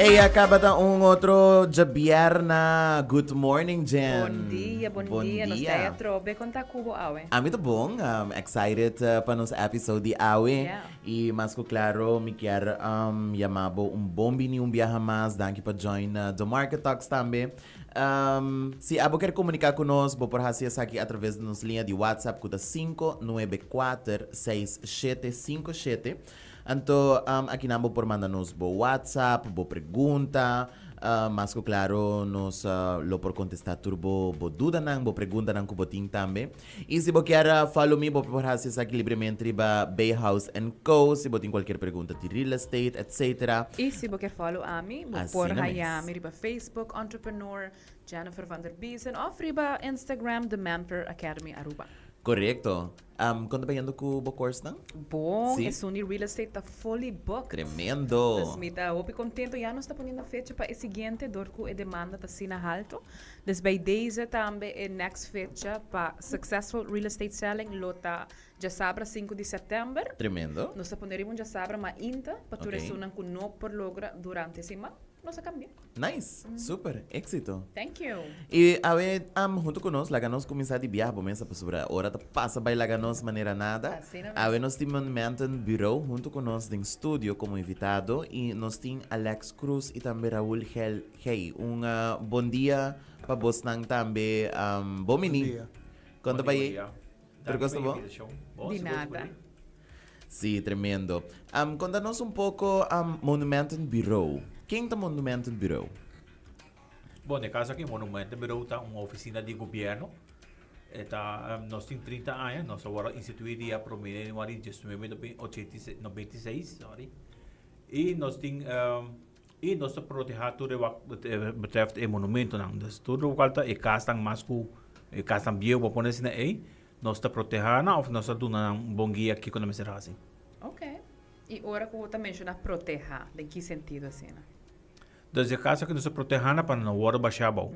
Ey, a caba ta un otro djabierna. Good morning, Jen. Bon dia, bon dia. Nos ta atrobe. Con ta cu bo awe? Ami ta bon. Um, excited pa nos episode di awe. Yeah. Y mas cu claro, mi kier yama bo un bon bini un biaha mas. Danki pa join The Market Talks tambe. Um, si abo kier comunica cu nos, bo por haci esaki a traves di nos liña di WhatsApp cu ta 5946757. Anto akinan bo por manda nos bo WhatsApp, bo pregunta, mas ku klaro nos lo por kontestá tur bo bo dudanan, bo preguntanan ku bo tin tambe. I si bo kier follow mi bo por hasi esaki libremente riba Bay House and Co. Si bo tin kualkier pregunta di real estate etc. I si bo kier follow ami, bo por haya mi riba Facebook Entrepreneur Jennifer van der Biesen òf riba Instagram The Mentor Academy Aruba. Korekto. Kon ta bayendo ku bo coursenan? Bon, Sí. esun di real estate ta fully booked. Tremendo! Dus mi ta hopi contento. Ya nos ta poniendo fecha pa e siguiente dor cu e demanda ta asina halto. Dus bij deze tambe e next fecha pa Successful Real Estate Selling lo ta djasabra sinku di september. Tremendo. Nos ta pone riba un djasabra mainta pa tur Ok. esunnan cu no por logra durante siman. Nos a cambia. Nice, super, éxito. Thank you. Y awe am hunto cu nos, laga nos cuminsa di biaha bo mesa pasobra ora ta pasa bay laga nos manera nada. Asina mes. Awe nos tin Monumentenbureau Bureau hunto cu nos den studio como invitado y nos tin Alex Cruz y tambe Raul Gel Gey. Un bon dia pa bosnan tambe. Bon bini. Bon dia. Con ta Bon dia, bay? bon dia. Tur Danki cos pa ta bon? invitacion. Bon, Di sigur, nada. sigur. Sí, tremendo. Konta nos un poko Monumentenbureau. Ken ta Monumentenbureau? Bon, den kaso aki Monumentenbureau ta un ofisina di gobièrnu. E ta, nos tin 30 aña, nos a wòrdu instituí dia promé di januari diesnuebe ochenta i noventa i seis, sorry. I nos tin, i nos ta protehá tur e wak betreft e monumentonan. Dus tur lokual ta e kasnan mas ku e kasnan bieu bo pone asina ei, Nos ta protehá nan òf nos ta duna nan un bon guia kiko nan mester hasi? Ok. I ora ku bo ta menshoná protehá, den ki sentido asina? Dus e kaso ku nos ta protehá nan pa nan no wòrdu bashá abou.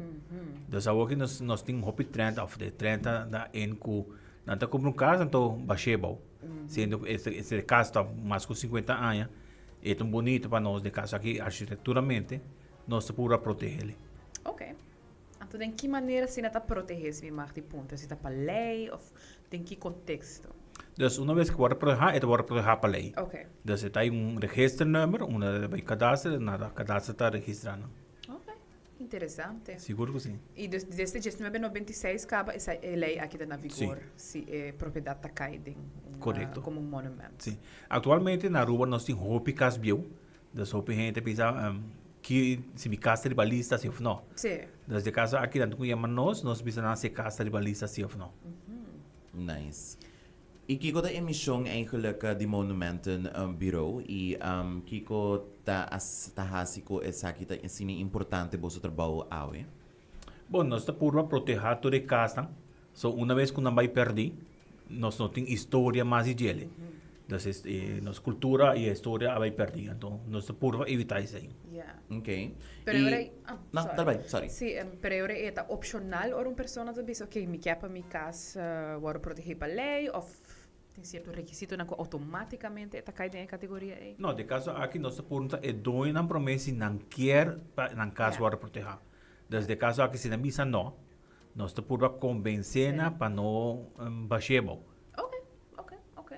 Dus awor ki nos nos tin hopi trend òf de trend ta ta in ku nan ta kumpra un kas anto bash'é abou. Siendo ku e kas ta mas ku sinkuenta aña, e ta un bunito pa nos den kaso aki architekturamente nos ta puru a proteh'é. Ok. Anto den ki manera asina ta protehé si mi mag di puntra? Si ta pa lei of den ki konteksto? Dus una bes ku wòrdu protehá, e ta wòrdu protehá pa lei. Ok. Dus e ta hay un registernummer, unda ta bai kadaster, na da kadaster ta registrá nan. Ok, interesante. Sigur ku si. I dus desde 1996 kaba esa e lei aki ta na vigor, si e propiedat ta kai den un Korekto. komo un monument. Si. Aktualmente na Aruba nos tin hopi kas bieu. Dus hopi hende ta bisa ki si mi kas ta riba lista si of no. Sí. Dus de kaso aki nan ku yama nos, nos bisa nan si e kas ta riba lista si of no. Nice. I kiko ta e mishon eigenlijk di Monumentenbureau i kiko ta ta hasi ku esaki ta asina importante boso trabou awe? Bon, nos ta purba protehá tur e kasnan. So una bes ku nan bai pèrdí, nos no tin historia mas di djele. Entonces nos kultura i e historia a bai pèrdí. Anto nos ta purba evitá esei. Ya. Ok. Pero I ora ei, ah, No, sorry. dal bai, sorry. Sí, pero e ora ei ta opshonal ora un persona ta bisa, ok, mi ke pa mi kas wòrdu protegé pa lei òf tin sierto rekisitonan ku outomátikamente e ta kai den e kategoria ei? No, den kaso aki nos ta puntra e doñonan promé si nan kier pa nan kas wòrdu protehá. Dus den kaso aki si nan bisa no, Nos ta purba konbensé nan pa no bash'é bo. Ok, ok, ok.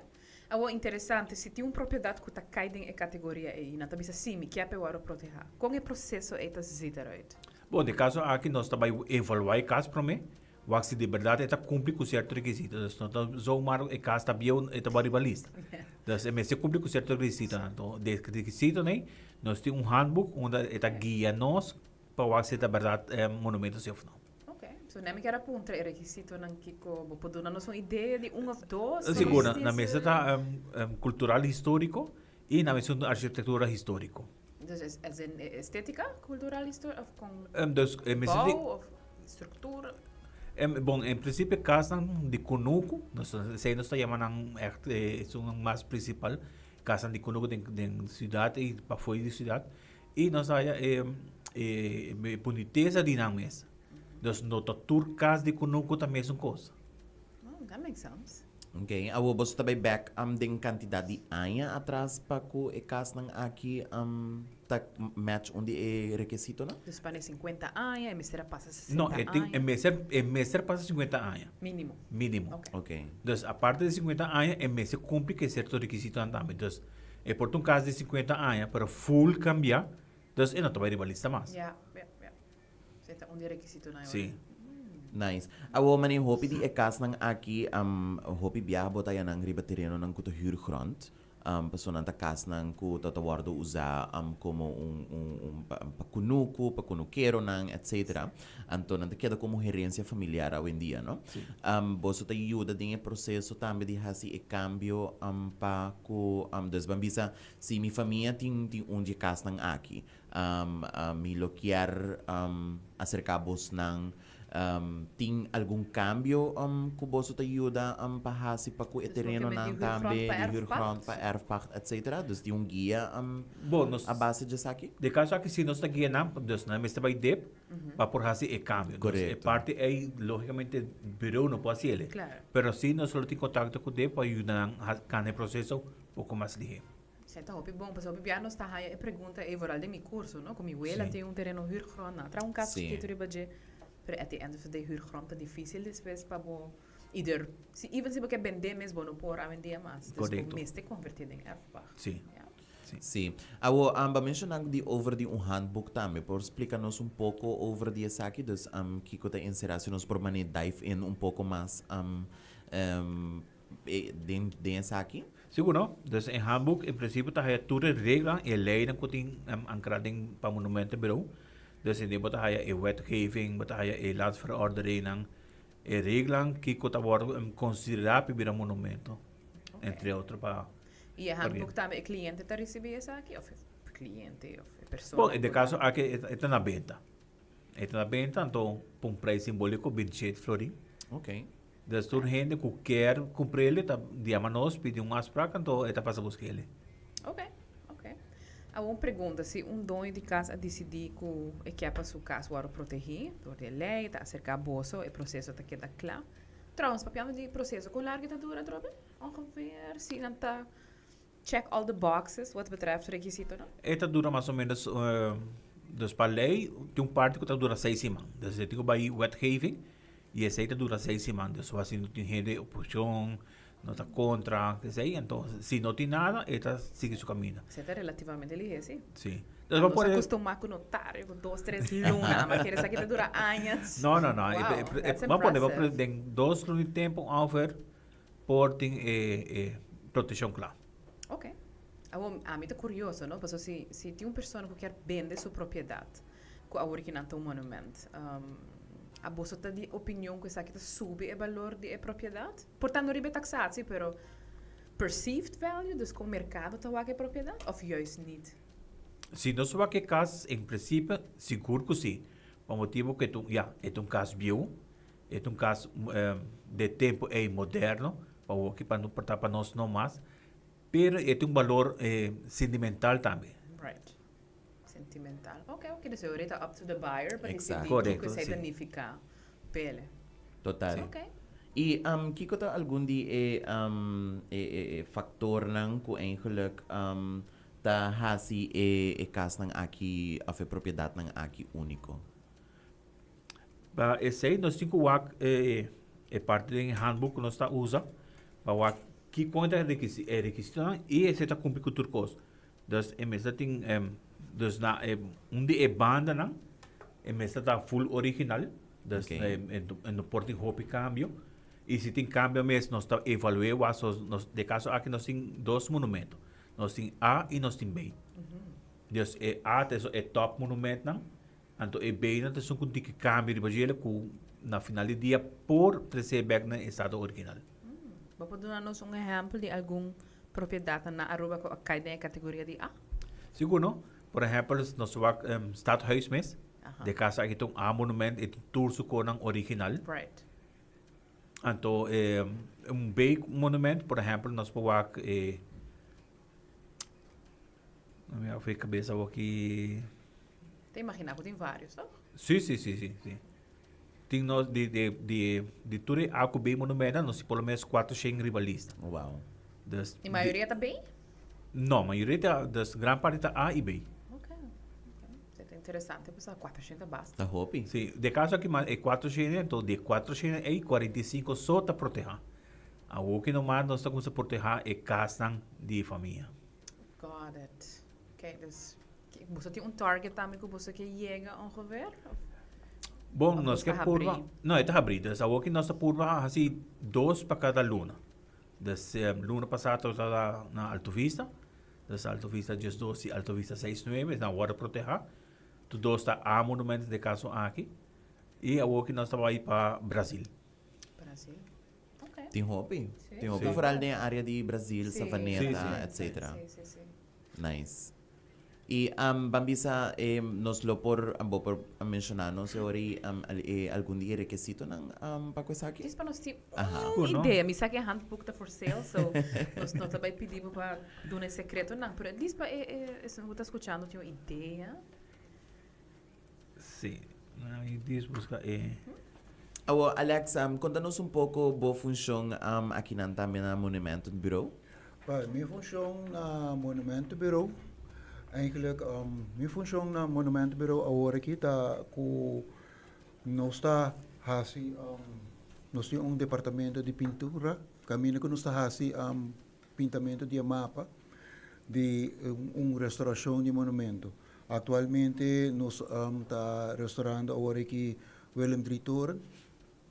Awor, interesante, si tin un propiedat ku ta kai den e kategoria ei, nan ta bisa, sí, mi kier pa e wòrdu protehá. Kon e proseso ei ta zit eruit? Bon, den kaso aki nos ta bai evaluá e kas promé, wak si di bèrdat e ta kumpli ku sierto rekisito. Dus no ta zomaar e kas ta bieu, e ta bai riba lista. Dus e mester kumpli ku sierto rekisitonan. Anto, den e rekisitonan ei, nos tin un handboek unda e ta guia nos pa wak si ta bèrdat monumento si òf no. Ok, so mi kier a puntra e rekisitonan kiko, bo por duna nos un idea di un of dos? Sigur, nan mester ta kultural historiko i nan mester un architektura historiko. Dus as in estetika kultural historiko of kon Dus e mester di bou of struktura? Bon, en prinsipio kasnan di kunuku, nos esei nos ta yama nan ègt esun mas prinsipal, kasnan di kunuku den siudat i pafó di siudat. I nos haya e e bunitesa di nan mes. Dus no ta tur kas di kunuku ta mesun kos. Oh, that makes sense. Ok, awo boso ta bay back um, den cantidad di aña atras pa cu e casnan aki um, ta match un di e requisitonan? Dus pa ne 50 aña, e mester a pasa 60 No, e tin, e aña. mester, e mester pasa 50 aña. Minimo. Minimo. Ok. Ok. Dus aparte di 50 aña, e mester cumpli cu e cierto requisitonan tambe. Dus e por ta un cas di 50 aña, pero full cambia, dus e no ta bay riba lista mas. Ja, ja, ja. Esei ta un di e rekisitonan Sí. ora. Nice. Awor mane hopi di e kasnan aki um hopi biaha bo ta haña nan riba terenonan ku ta huurgrond. Um pasobra nan ta kasnan ku ta ta wòrdu usá um komo un un un pa pa kunuku, pa kunukeronan etcetera. Anto nan ta keda komo herensia familiar awendia no. Sí. Um boso ta yuda den e proseso tambe di hasi e kambio um pa ku um dus ban bisa si mi famia tin tin un di e kasnan aki Mi lo kier acerca bosnan. Tin algun cambio cu boso ta yuda pa haci pa cu e terenonan tambe, di huurgrond pa erfpacht etc. Dus tin un guia a base di esaki? Den caso aki si nos ta guia nan, dus nan mester bay dep pa por haci e cambio. Dus e parti ey logicamente bureau no por haci el. Pero si nos lo tin contacto cu dep pa yuda nan cana e proceso poco mas lihe. Esei ta hopi bon, pasobra hopi bia nos ta haya e pregunta ei vooral den mi curso, no? Cu mi wela tin un tereno huurgrond, nan a traha un cas chikito riba dje, pero at the end of the day huurgrond ta dificil despues pa bo either, si even si bo ke bende mes bo no por awendia mas, dus bo mester converti den erfpacht. Sí. Sí. Awo, bo a menciona di over di un handboek tambe, por splica nos un poco over di esaki? Dus kico ta encera si nos por mane dive in un poco mas den den esaki? Sigur no. Dus e handboek en principio ta haya tur e reglanan y e leynan cu tin ancra den pa Monumentenbureau. Dus den bo ta haya e wetgeving, bo ta haya e landsverorderingnan, e reglanan kico ta wordo considera pa bira monumento, entre otro pa. Y e handboek tambe e cliente ta ricibi esaki of e cliente of e persona? Bon, den caso aki e ta na benta. E ta na benta anto pa un prijs simbolico bintishete florin. Ok. Dus tur hende ku kier kumpr'el ta yama nos pidi un afsprak anto e ta pasa busk'el. Ok, ok. Awor un pregunta, si un doño di kas a disidí ku e kier pa su kas wòrdu protegí dor di e lei, ta aserká boso, e proseso ta keda kla. Trouwens, papiando di proseso, kon largu e ta dura atrobe? Ongeveer, si nan ta check all the boxes wat betreft rekisitonan? E ta dura mas o menos, dus pa lei tin un parti ku ta dura seis siman. Dus e tin ku bai wetgeving y esei ta dura seis siman. Dus si no tin hende oposicion, no ta contra, esei, enton si no tin nada e ta sigui su caminda. Esei ta relativamente lihe, si. Si. Dus bo por acostuma cu notario cu dos, tres luna, ma kere esaki ta dura añas. No, no, no. Wow, that's impressive. Den dos luna di tempo ongeveer por tin e e proteccion cla. Ok. Awor ami ta curioso, no? Pasobra si si tin un persona cu kier bende su propiedad, cu awor ki nan ta un monument, a boso ta di opinion cu esaki ta subi e balor di e propiedad? Por ta no riba e taxatie, pero perceived value, dus con mercado ta wak e propiedad, of juist niet? Si nos wak e cas, en principe, sigur cu si. Pa motibo cu e ta un, ya, e ta un cas bieu, E ta un kas de tempu ei moderno, pa woki pa no por ta pa nos no mas, pero e tin un balor sentimental tambe. Right. Sentimental. Ok, ok. Dus e ta up to the buyer pa disidí Correcto, kiko esei sí. ta nifiká p'e. Total. Ok. I kiko ta algun di e e e faktornan ku eigenlijk ta hasi e e kasnan aki òf e propiedatnan aki úniko? Pa esei nos tin ku wak e e parti den e handboek ku nos ta usa pa wak kiko ta e rekisitonan i esei ta kumpli ku tur kos. Dus e mester tin dus na e un di e bandanan e mester ta full original, dus e no por tin hopi kambio i si tin kambio mes nos ta evalu'é wak so nos den e kaso aki nos tin dos monumento, nos tin A i nos tin B. Dus e A ta e top monumentnan. Anto e beinan ta esun ku tin ki kambia riba djele ku na final di dia por tres'é bek na e estado original. Bo por duna nos un ehèmpel di algun propiedatnan na Aruba ku a kai den e kategoria di A? Sigur no. Por ehèmpel, nos wak Stadhuis mes. De kas aki ta un A monument, e tin tur su konan original. Right. Anto un B monument, por ehèmpel, nos por wak e. No mi a fui cabeza aki. Te imagina cu tin varios, toch? Sí, sí, sí, sí, sí. Tin nos di di di di tur e A ku B monumentonan nos tin por lo menos 400 riba lista. Wow. Dus E mayoria ta B? No, mayoria ta, dus gran parti ta A i B. Ok, ok. Esei ta interesante pa sa, 400 basta. Ta hopi. Si, de kaso aki mas e 400, anto di e 400 ei 45 so ta protehá. Awoki nomás nos ta kuminsá protehá e kasnan di famia. Got it. Ok, dus boso tin un target tambe ku boso ke yega ongeveer? Of Bon, Of nos boso ke ta purba, habrí? no, e ta habrí. Dus awoki nos ta purba hasi dos pa kada luna. Dus luna pasá tabata na Alto Vista, dus Alto Vista 12 i Alto Vista 6 nuebe, esnan wòrdu protehá. Tur dos ta A monumentos den e kaso aki. I awoki nos ta bai pa Brasil. Brasil. Ok. Tin hopi. Sí. Tin hopi Sí. vooral den e área di Brasil, Sí. Savaneta, Sí, etcétera. Sí, sí, sí. Nice. I ban bisa nos lo por, bo por menshoná nos e ora ei e algun di e rekesitonan pa ku esaki? Djis pa nos tin Aha. un idea. Mi sa ku e handboek ta for sale, so nos no ta bai pidi bo pa duna e sekretonan, pero at least pa e esun ku ta skuchando tin un idea. Sí, mi djis buska e. Awor Alex, konta nos un poko bo funshon akinan tambe na Monumentenbureau. Wel, mi funshon na Monumentenbureau, eigenlijk mi funshon na Monumentenbureau awor aki ta ku nos ta hasi, nos tin un departamento di pintura, kaminda ku nos ta hasi pintamentu di e mapa di un restaurashon di monumento. Aktualmente nos ta restaurando awor aki Willem Drie Toren,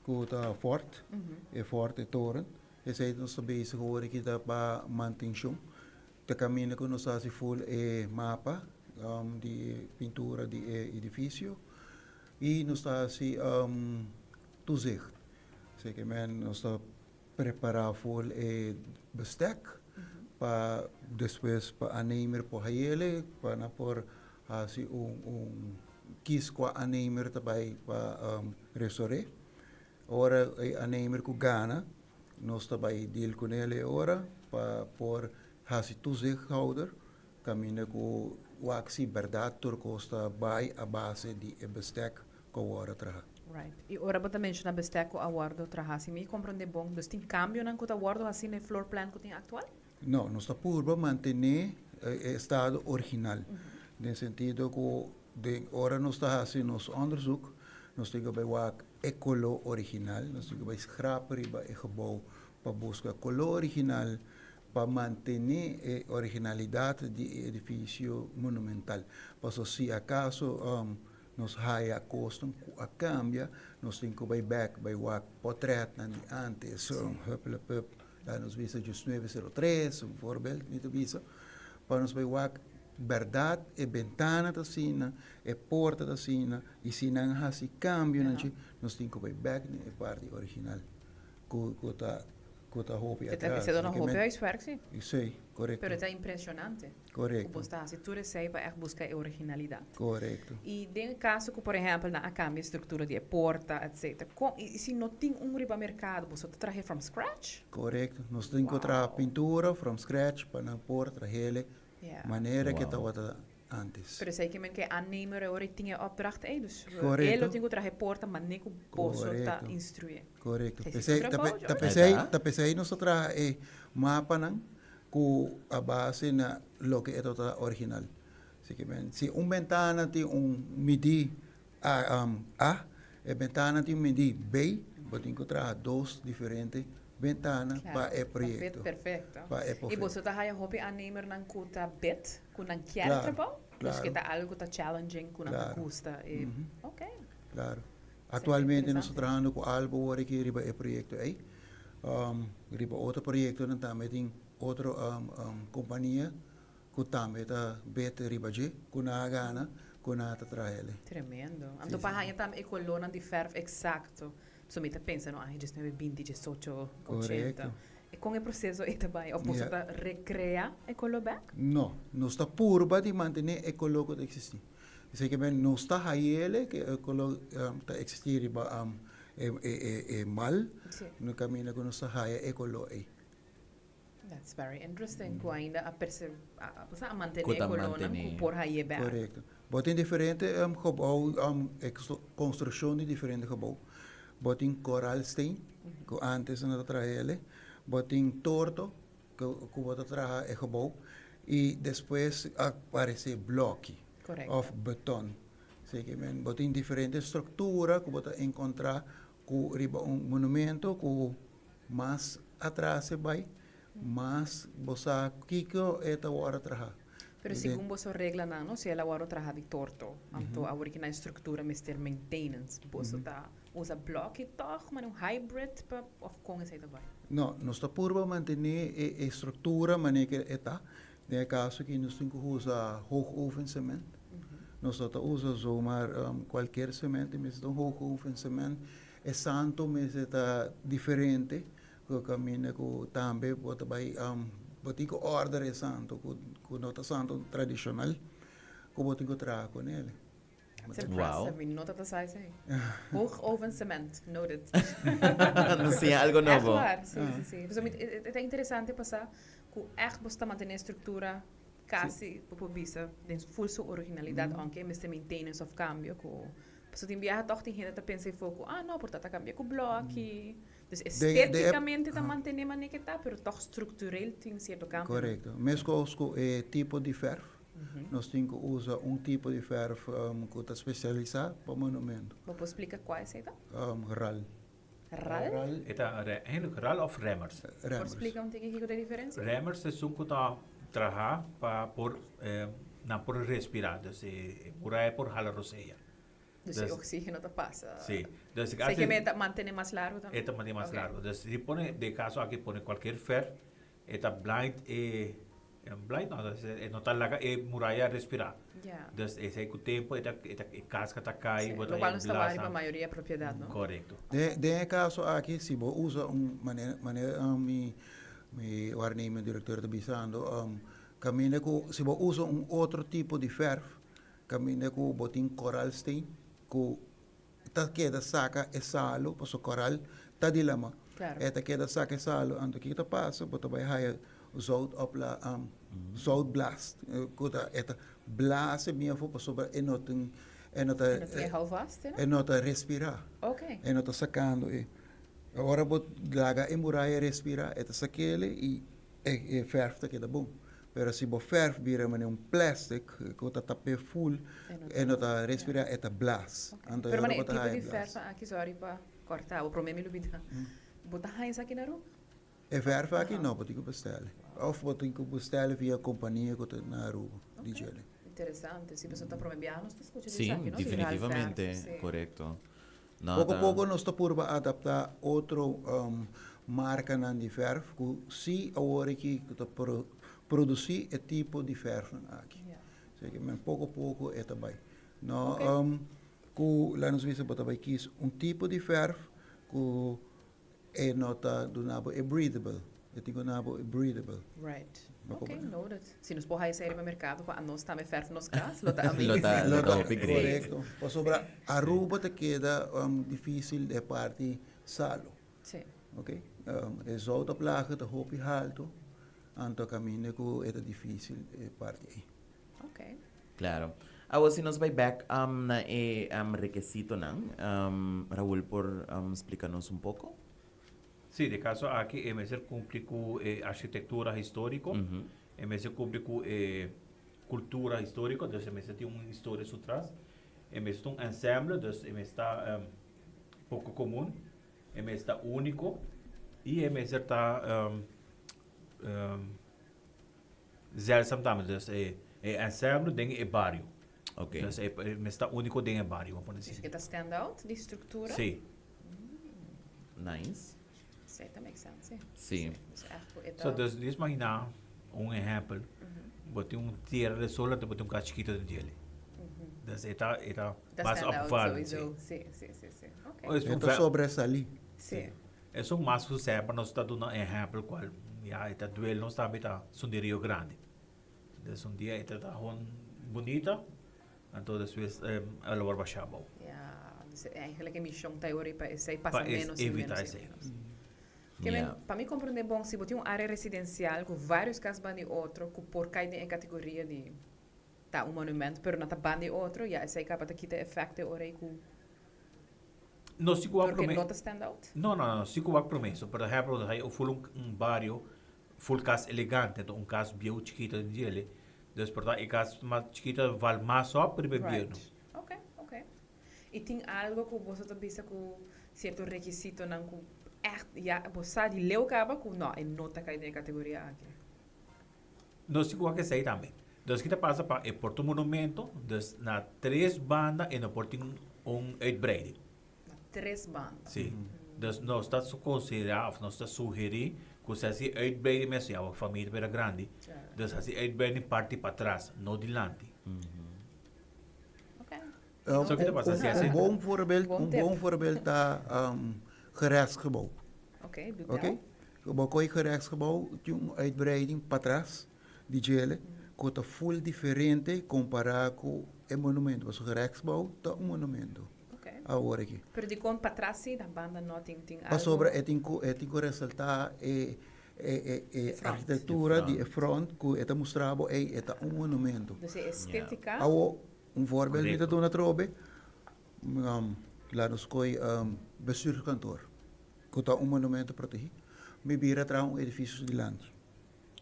ku ta fort, e fort e toren. Esei nos ta bezig awor aki ta pa mantenshon. Ta kaminda ku nos ta hasi ful e mapa di pintura di e edifisio i nos ta hasi toezicht. Así men nos ta Prepará for e bestek pa despues pa aannemer por hayele pa nan por hasi un un kies kua aannemer ta bai pa resoré. Ora e aannemer ku gana nos ta bai deal kunel e ora pa por hasi toezichthouder kaminda ku wak si bèrdat tur kos ta bai a base di e bestek ku a wòrdu traha. Right. I ora bo ta menshona bestek ku a wòrdu traha, si mi komprondé bon, dus tin kambionan ku ta wòrdu hasi na e floor plan ku tin aktual? No, nos ta purba mantené e estado original. Den sentido ku den ora nos ta hasi nos onderzoek, nos tin ku bai wak e koló original, nos tin ku bai skrap riba e gebou pa buska koló original pa mantené e originalidat di e edifisio monumental. Paso si akaso Nos haya kosnan ku a kambia, nos tin ku bai bèk bai wak pòtrètnan di ántes, huppelepup, laga nos bisa diesnuebe sero tres, un voorbeeld mi ta bisa, pa nos bai wak bèrdat e bentana ta asina, e porta ta asina, i si nan hasi kambionan dje, nos tin ku bai bèk na e parti original ku ku ta ku ta hopi atras. Esei ta un hopi huiswerk si. Si, korekto. Pero ta impresionante. Korekto. Ku bo ta hasi tur esei pa ègt buska e originalidat. Korekto. I den e kaso ku por ehèmpel nan a kambia e struktura di e porta etsetera, kon i si no tin un riba merkado boso ta trahe from scratch? Korekto. Nos tin ku traha pintura from scratch pa nan por trahele manera ke tabata antes. Pero esei ke men ke aannemer e ora i tin e opdracht ei, dus e lo tin ku traha e porta manera ku boso ta instruye. Korekto. Esei ta trabou, Ta pesei, ta pesei nos ta traha e mapanan ku a base na loke e tabata original. Así ke men, si un bentana tin un midí A, A, e bentana tin un midí B, bo tin ku traha dos diferente bentana pa e proyekto. Perfecto. Pa e I boso ta haya hopi aannemernan ku ta bid, ku nan kier e trabou? Dus ke ta algu ku ta challenging, ku nan ta gusta e. Ok. Klaro. Aktualmente nos ta trahando ku Albo wor aki riba e proyekto ei. Riba otro proyektonan tambe tin otro kompania ku tambe ta bete riba dje, ku nan a gana, ku nan ta traha el'e. Tremendo. Anto pa haña tambe e kolornan di fèrf eksakto. So mi ta pensa no aña diesnuebe, binti, diesocho, ochenta. E kon e proseso ei ta bai? Òf boso ta rekrea e kolor bèk? No, nos ta purba di mantené e kolor ku ta eksistí. Esei ke men nos ta hayele ke e kolor ta eksistí riba e mal, no kaminda ku nos ta haya e kolor ei. That's very interesting ku ainda a perse a mantené e kolornan ku por haye bèk. Korekto. Bo tin diferente gebou, konstrukshon di diferente gebou. Bo tin koralsteen, ku antes nan ta traha ele. Bo tin torto, ku ku bo ta traha e gebou. I despues a aparesé blòki òf beton. Así ke men bo tin diferente struktura ku bo ta enkontrá ku riba un monumento ku mas atras e bai, mas bo sa kiko e ta wòrdu traha. Pero segun boso reglanan, no, si el a wòrdu traha di torto, anto awor ki na e struktura mester maintenance, boso ta usa blòki tòg, manera un hybrid pa, òf kon esei ta bai? No, nos ta purba mantené e struktura manera ke e ta. Den e kaso aki nos tin ku usa hoogovencement. Nos no ta usa zomaar kualkier sement, e mester ta un hoogovencement. E santo mester ta diferente. Ku kaminda ku tambe bo ta bai bo tin ku order e santo ku ku no ta santo tradishonal ku bo tin ku traha ku nel. That's impressive. Mi no tabata sa esei. Hoogoven cement, noted. Nos siña algo nobo. Echt waar, si, si, si. Pasobra mi e ta interesante pasá ku ègt bo sta mantené e struktura kasi bo por bisa den ful su originalidat aunke e mester maintenance òf kambio ku pasobra tin biaha tòg tin hende ta pensa e for ku ah no por ta ta kambia ku blòki. Dus estéticamente ta mantené manera ke ta, pero tòg struktureel tin sierto kambio. Korekto. Meskos ku e tipo di fèrf, nos tin ku usa un tipo di fèrf ku ta spesialisá pa monumento. Bo por splika kua esei ta? Ral. Ral? E ta eigenlijk ral òf remmers. Remmers. Por splika un tiki kiko ta e diferensia? Remmers ta esun ku ta traha pa por nan por respirá, dus e muraya por hala rosea. Dus e oxígeno ta pasa. Sí. Dus Sei que me ta mantene mas largo tambe. E ta mantene mas largo. Dus si pone, den caso aki pone cualkier fer, e ta blind e, blind no, dus e no ta laga e muraya respira. Ja. Dus esei cu tempo e ta, e ta, e casca ta cay, Sí, bo ta lo cual nos ta blaza. wak riba mayoria propiedad, no? Correcto. Den, den e caso aki, si bo usa un manera, manera mi, mi waarnemer directeur ta bisando, caminda cu si bo usa un otro tipo di verf, Kaminda ku bo tin koralsteen ku ta keda saka e salu, pasobra koral ta di lama. E ta keda saka e salu, anto kiko ta pasa? Bo ta bai haya zout op la zoutblast ku ta e ta blase bien afó pasobra e no tin e no ta e no ta respirá. E no ta sakando e. Ora bo laga e muraya respirá e ta sak'el i e fèrf ta keda bon. Pero si bo fèrf bira manera un plastic ku ta tap'é ful, e no ta respirá, e ta blas. Anto Pero manera e tipo di fèrf aki, sorry pa kòrtá bo, promé mi lubidá. Bo ta haña esaki na Aruba? E fèrf aki no, bo tin ku bestèl'e. Òf bo tin ku bestèl'e via kompania ku ta na Aruba, di djele. Interesante. Si pasobra ta promé biaha nos ta skucha di esaki, no? Sí, definitivamente. Korekto. Poko poko nos ta purba adaptá otro markanan di fèrf ku si awor aki ku ta produsí e tipo di fèrfnan aki. Así ke men poko poko e ta bai. No ku laga nos bisa bo ta bai kis un tipo di fèrf ku E no ta duna bo e breathable. E tin ku duna bo e breathable. Right. Ok, noted. Si nos por haya esei riba merkado pa anos tambe fèrf nos kas, lo ta amazing. Lo ta, lo ta hopi great. Korekto. Pasobra Aruba ta keda difísil e parti salo. Sí. Ok. E zoutopplage ta hopi haltu, anto kaminda ku e ta difísil e parti ei. Ok. Claro. Awor si nos bai bek na e rekesitonan, Raul por splika nos un poko? Sí, den kaso aki e mester kumpli ku e architektura históriko, e mester kumpli ku e kultura históriko, dus e mester tin un historia su tras, e mester ta un ensemble, dus e mester ta poko komun, e mester ta úniko i e mester ta Zeldzaam tambe, dus e e ensemble den e bario. Ok. Dus e e mester ta úniko den e bario, bo por disi. Dus e ta stand out di struktura? Sí. Nice. Sí, ta make sense, sí. Sí. Dus ègt ku e ta. So, dus dis maginá un ehèmpel, bo tin un Tierra del Sol anto bo tin un kas chikito den djele. Dus e ta e ta Ta mas stand out opvallend, sí. sowieso. Sí, sí, sí, sí. Ok. E ta sobresalí. Sí. Esun mas ku semper nos ta duna ehèmpel kual ya e ta duel nos tambe ta esun di Rio Grande. Des un dia e ta ta hon bunita anto despues el a wòrdu bashá abou. Ya, dus eigenlijk e mishon ta ora pa esei pasa Pa menos y evita menos y esei. menos. Ke men, pa mi komprondé bon, si bo tin un área residensial ku vários kas banda di otro ku por kai den e kategoria di ta un monumento pero nan ta banda di otro, ya esei kaba ta kita efèkto e ora ei ku. No, si ku wak Porque promé. no ta stand out? No, no, no, si ku wak promé. So, por ehempel, nos hay full un bario, full kas elegante, enton un kas bieu chikito den djele. Dus por ta e kas mas chikito val mas op riba e bieu, no. Right. Ok, ok. I tin algo ku boso ta bisa ku sierto rekisitonan ku ègt ya bo sa di leu kaba ku no, e no ta kai den e kategoria aki? Nos tin ku wak esei tambe. Dus ki ta pasa pa e por ta un monumento, dus na tres banda e no por tin un uitbreiding. Na tres banda. Si. Dus nos ta konsiderá òf nos ta sugerí ku si hasi uitbreiding mes ya wak famia ta bira grandi, dus hasi uitbreiding parti patras, no dilanti. Ok. So ki ta pasa si hasi. Un bon voorbeeld, Bon un tip. bon voorbeeld ta gerechtsgebouw. Ok, doe Ok? tel. Gebouw Kooi Gerechtsgebouw tin un uitbreiding patras di djele ku ta full diferente kompará ku e monumento. Pasobra gerechtsgebouw ta un monumento Ok. awor aki. Pero dikon patras si na banda no tin tin algo? Pasobra e tin ku e tin ku resaltá e e e e Front. arkitektura di e front ku e ta mustra bo ey e ta un monumento. Dus e estetica. Awor un voorbeeld mi ta Korekto. duna atrobe, laat nos kooi bestuurskantoor. Ku ta un monumento protegí, mi bira traha un edifisio su dilanti.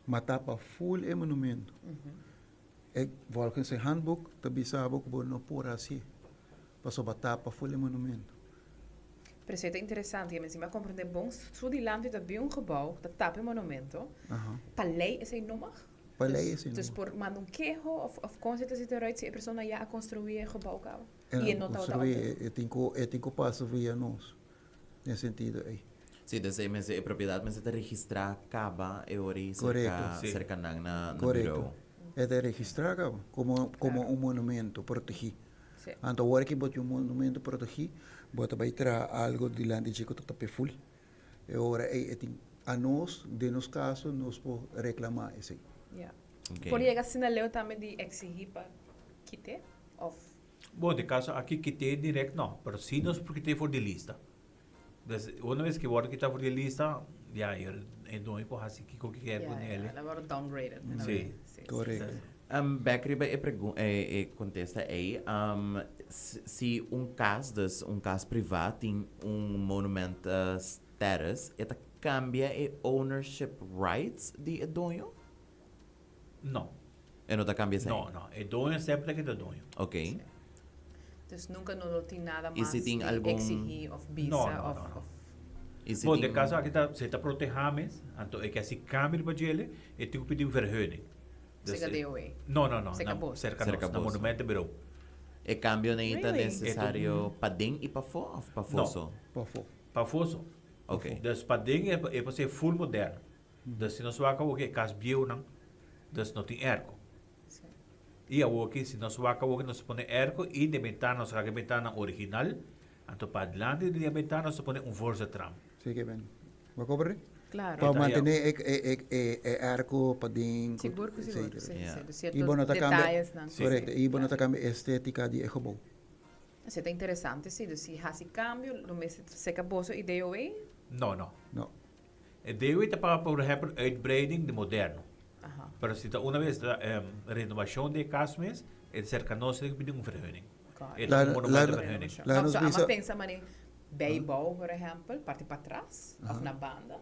Ma tapa ful e monumento. E volgens e handboek ta bisa bo ku bo no por hasié, pasobra tapa ful e monumento. Pero esei ta interesante, mi a komprendé bon, su dilanti ta bin un gebou ta tapa e monumento, pa lei esei no mag? Pa lei esei no Dus mag. por manda un keho òf kon esei ta sinti eruit si e persona ya a konstruí e gebou kaba E i e no tabata op de. E tin ku pasa via nos. Den sentido ei. Sí, dus e mester, e propiedat mester ta registrá kaba e ora ei serka, Korekto. Sí. serka nan na, na Korekto. buró. E ta registrá kaba komo, komo un monumento protegí. Sí. Anto awor ki bo tin un monumento protegí, bo ta bai traha algo dilanti dje ku ta tap'é ful. E ora ei e tin, anos, den nos kaso, nos por reklamá esei. Ja. Oké. Por yega asina leu tambe di eksihí pa kit'é òf Bon, den caso aki kité direct no, pero si nos por kité for di lista. Dus una vez que worde kita for di lista, ya, e doño por haci kico ki kier con ele. Ja, ja, worde downgraded. Sí. Correcto. Bek riba e pregun e e contesta ei, si un cas, dus un cas priva tin un monument status, e ta cambia e ownership rights di e doño? No. E no ta cambia esei? No, no. E doño semper ta keda doño. Ok. Sí. Dus nunca no lo tin nada Y mas si tin di algun- exigi of bisa No, no, of no, no. of Y si Bon, tin den caso aki ta, si e ta proteha mes, anto e ke hasi cambio riba djele, e tin cu pidi un vergunning. Dus Cerca e- DOA. No, no, no. Cerca Na, bos. cerca Cerca nos, na bos. Monumentenbureau. E cambio nei ta Really? necesario paden y pafó of pafó No. so? Pafó. Pafó so. Ok. Dus paden e, e por ser full moderno. Dus si nos wak awor ki e kas bieunan, dus no tin airco. Sí. I awor ki si nos wak awor ki nos pone airco i den bentana nos laga e bentana original, anto pa adelante di e bentana nos ta pone un voorzetram. Sí ke ben. Bo kobre? Claro. Pa Eta, mantene e, e, e, e, e airco paden, Sigur ku sigur, etcetera. sí, Ja. sí. Dus I cierto bo no ta cambia, detalles nan. Sí. correcto, Sí, i bo no ta claro. cambia estética di e gebouw. Esei ta interesante, sí. Dus si hasi cambio, lo mester seca boso i DOA? No, no. No. E DOA ta paga por ehempel uitbreiding di moderno. Aha. Pero si ta una vez ta renovacion di e cas mes, e ta cerca nos tin cu pidi un vergunning. Got E it. ta un La- monumento la- vergunning. la- No, nos so ama bisa- pensa mane bijbouw, por ehempel, parti patras of na banda.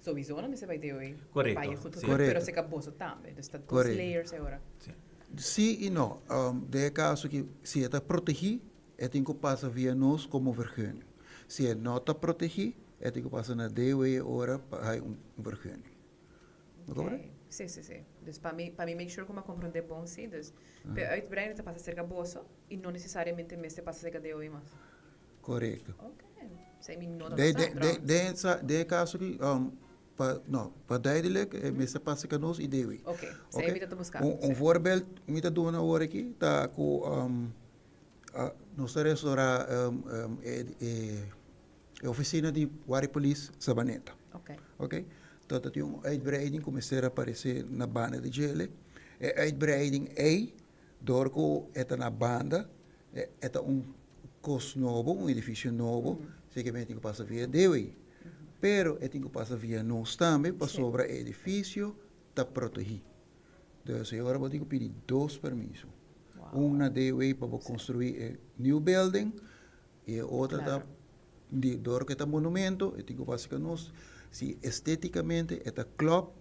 Sowieso no mester bay DOA. Correcto, Bay goed sí. Pero Correcto. seca boso tambe. Dus ta dos Correcto. layers ahora. Sí. Sí y no. Den e caso ki si e ta protegi, e tin cu pasa via nos como vergunning. Si e no ta protegi, e tin cu pasa na DOE ora pa hay un vergunning. Bo Okay. comprende? Sí, sí, sí. Dus pa mi, pa mi make sure cu mi a comprende bon, sí. Dus, pe uitbreiding ta pasa cerca boso y no necesariamente mester pasa cerca DOE mas. Correcto. Ok. Esey mi no ta De, sa, de, de, trouwens. den esa, den e caso aki, pa, no, pa duidelijk, e mester pasa cerca nos y DOE. Ok. Esey Ok? mi ta ta buscando, Un, un sí. voorbeeld mi ta duna awor aki ta cu, Nos ta restaurá e e oficina di Warri Police Sabaneta. Ok. Ok? Tot ta tin un uitbreiding ku mester aparesé na banda di djele. E uitbreiding ei, dor ku e ta na banda, e ta un kos nobo, un edifisio nobo, sekermente tin ku pasa via DOE. Pero e tin ku pasa via nos tambe pasobra e edifisio ta protegí. Dus e ora bo tin ku pidi dos permiso. Wow. Un na DOE pa bo construi e new building y e otro ta Claro. Di dor ku e ta monumento e tin ku basa ku nos si estetikamente e ta klòp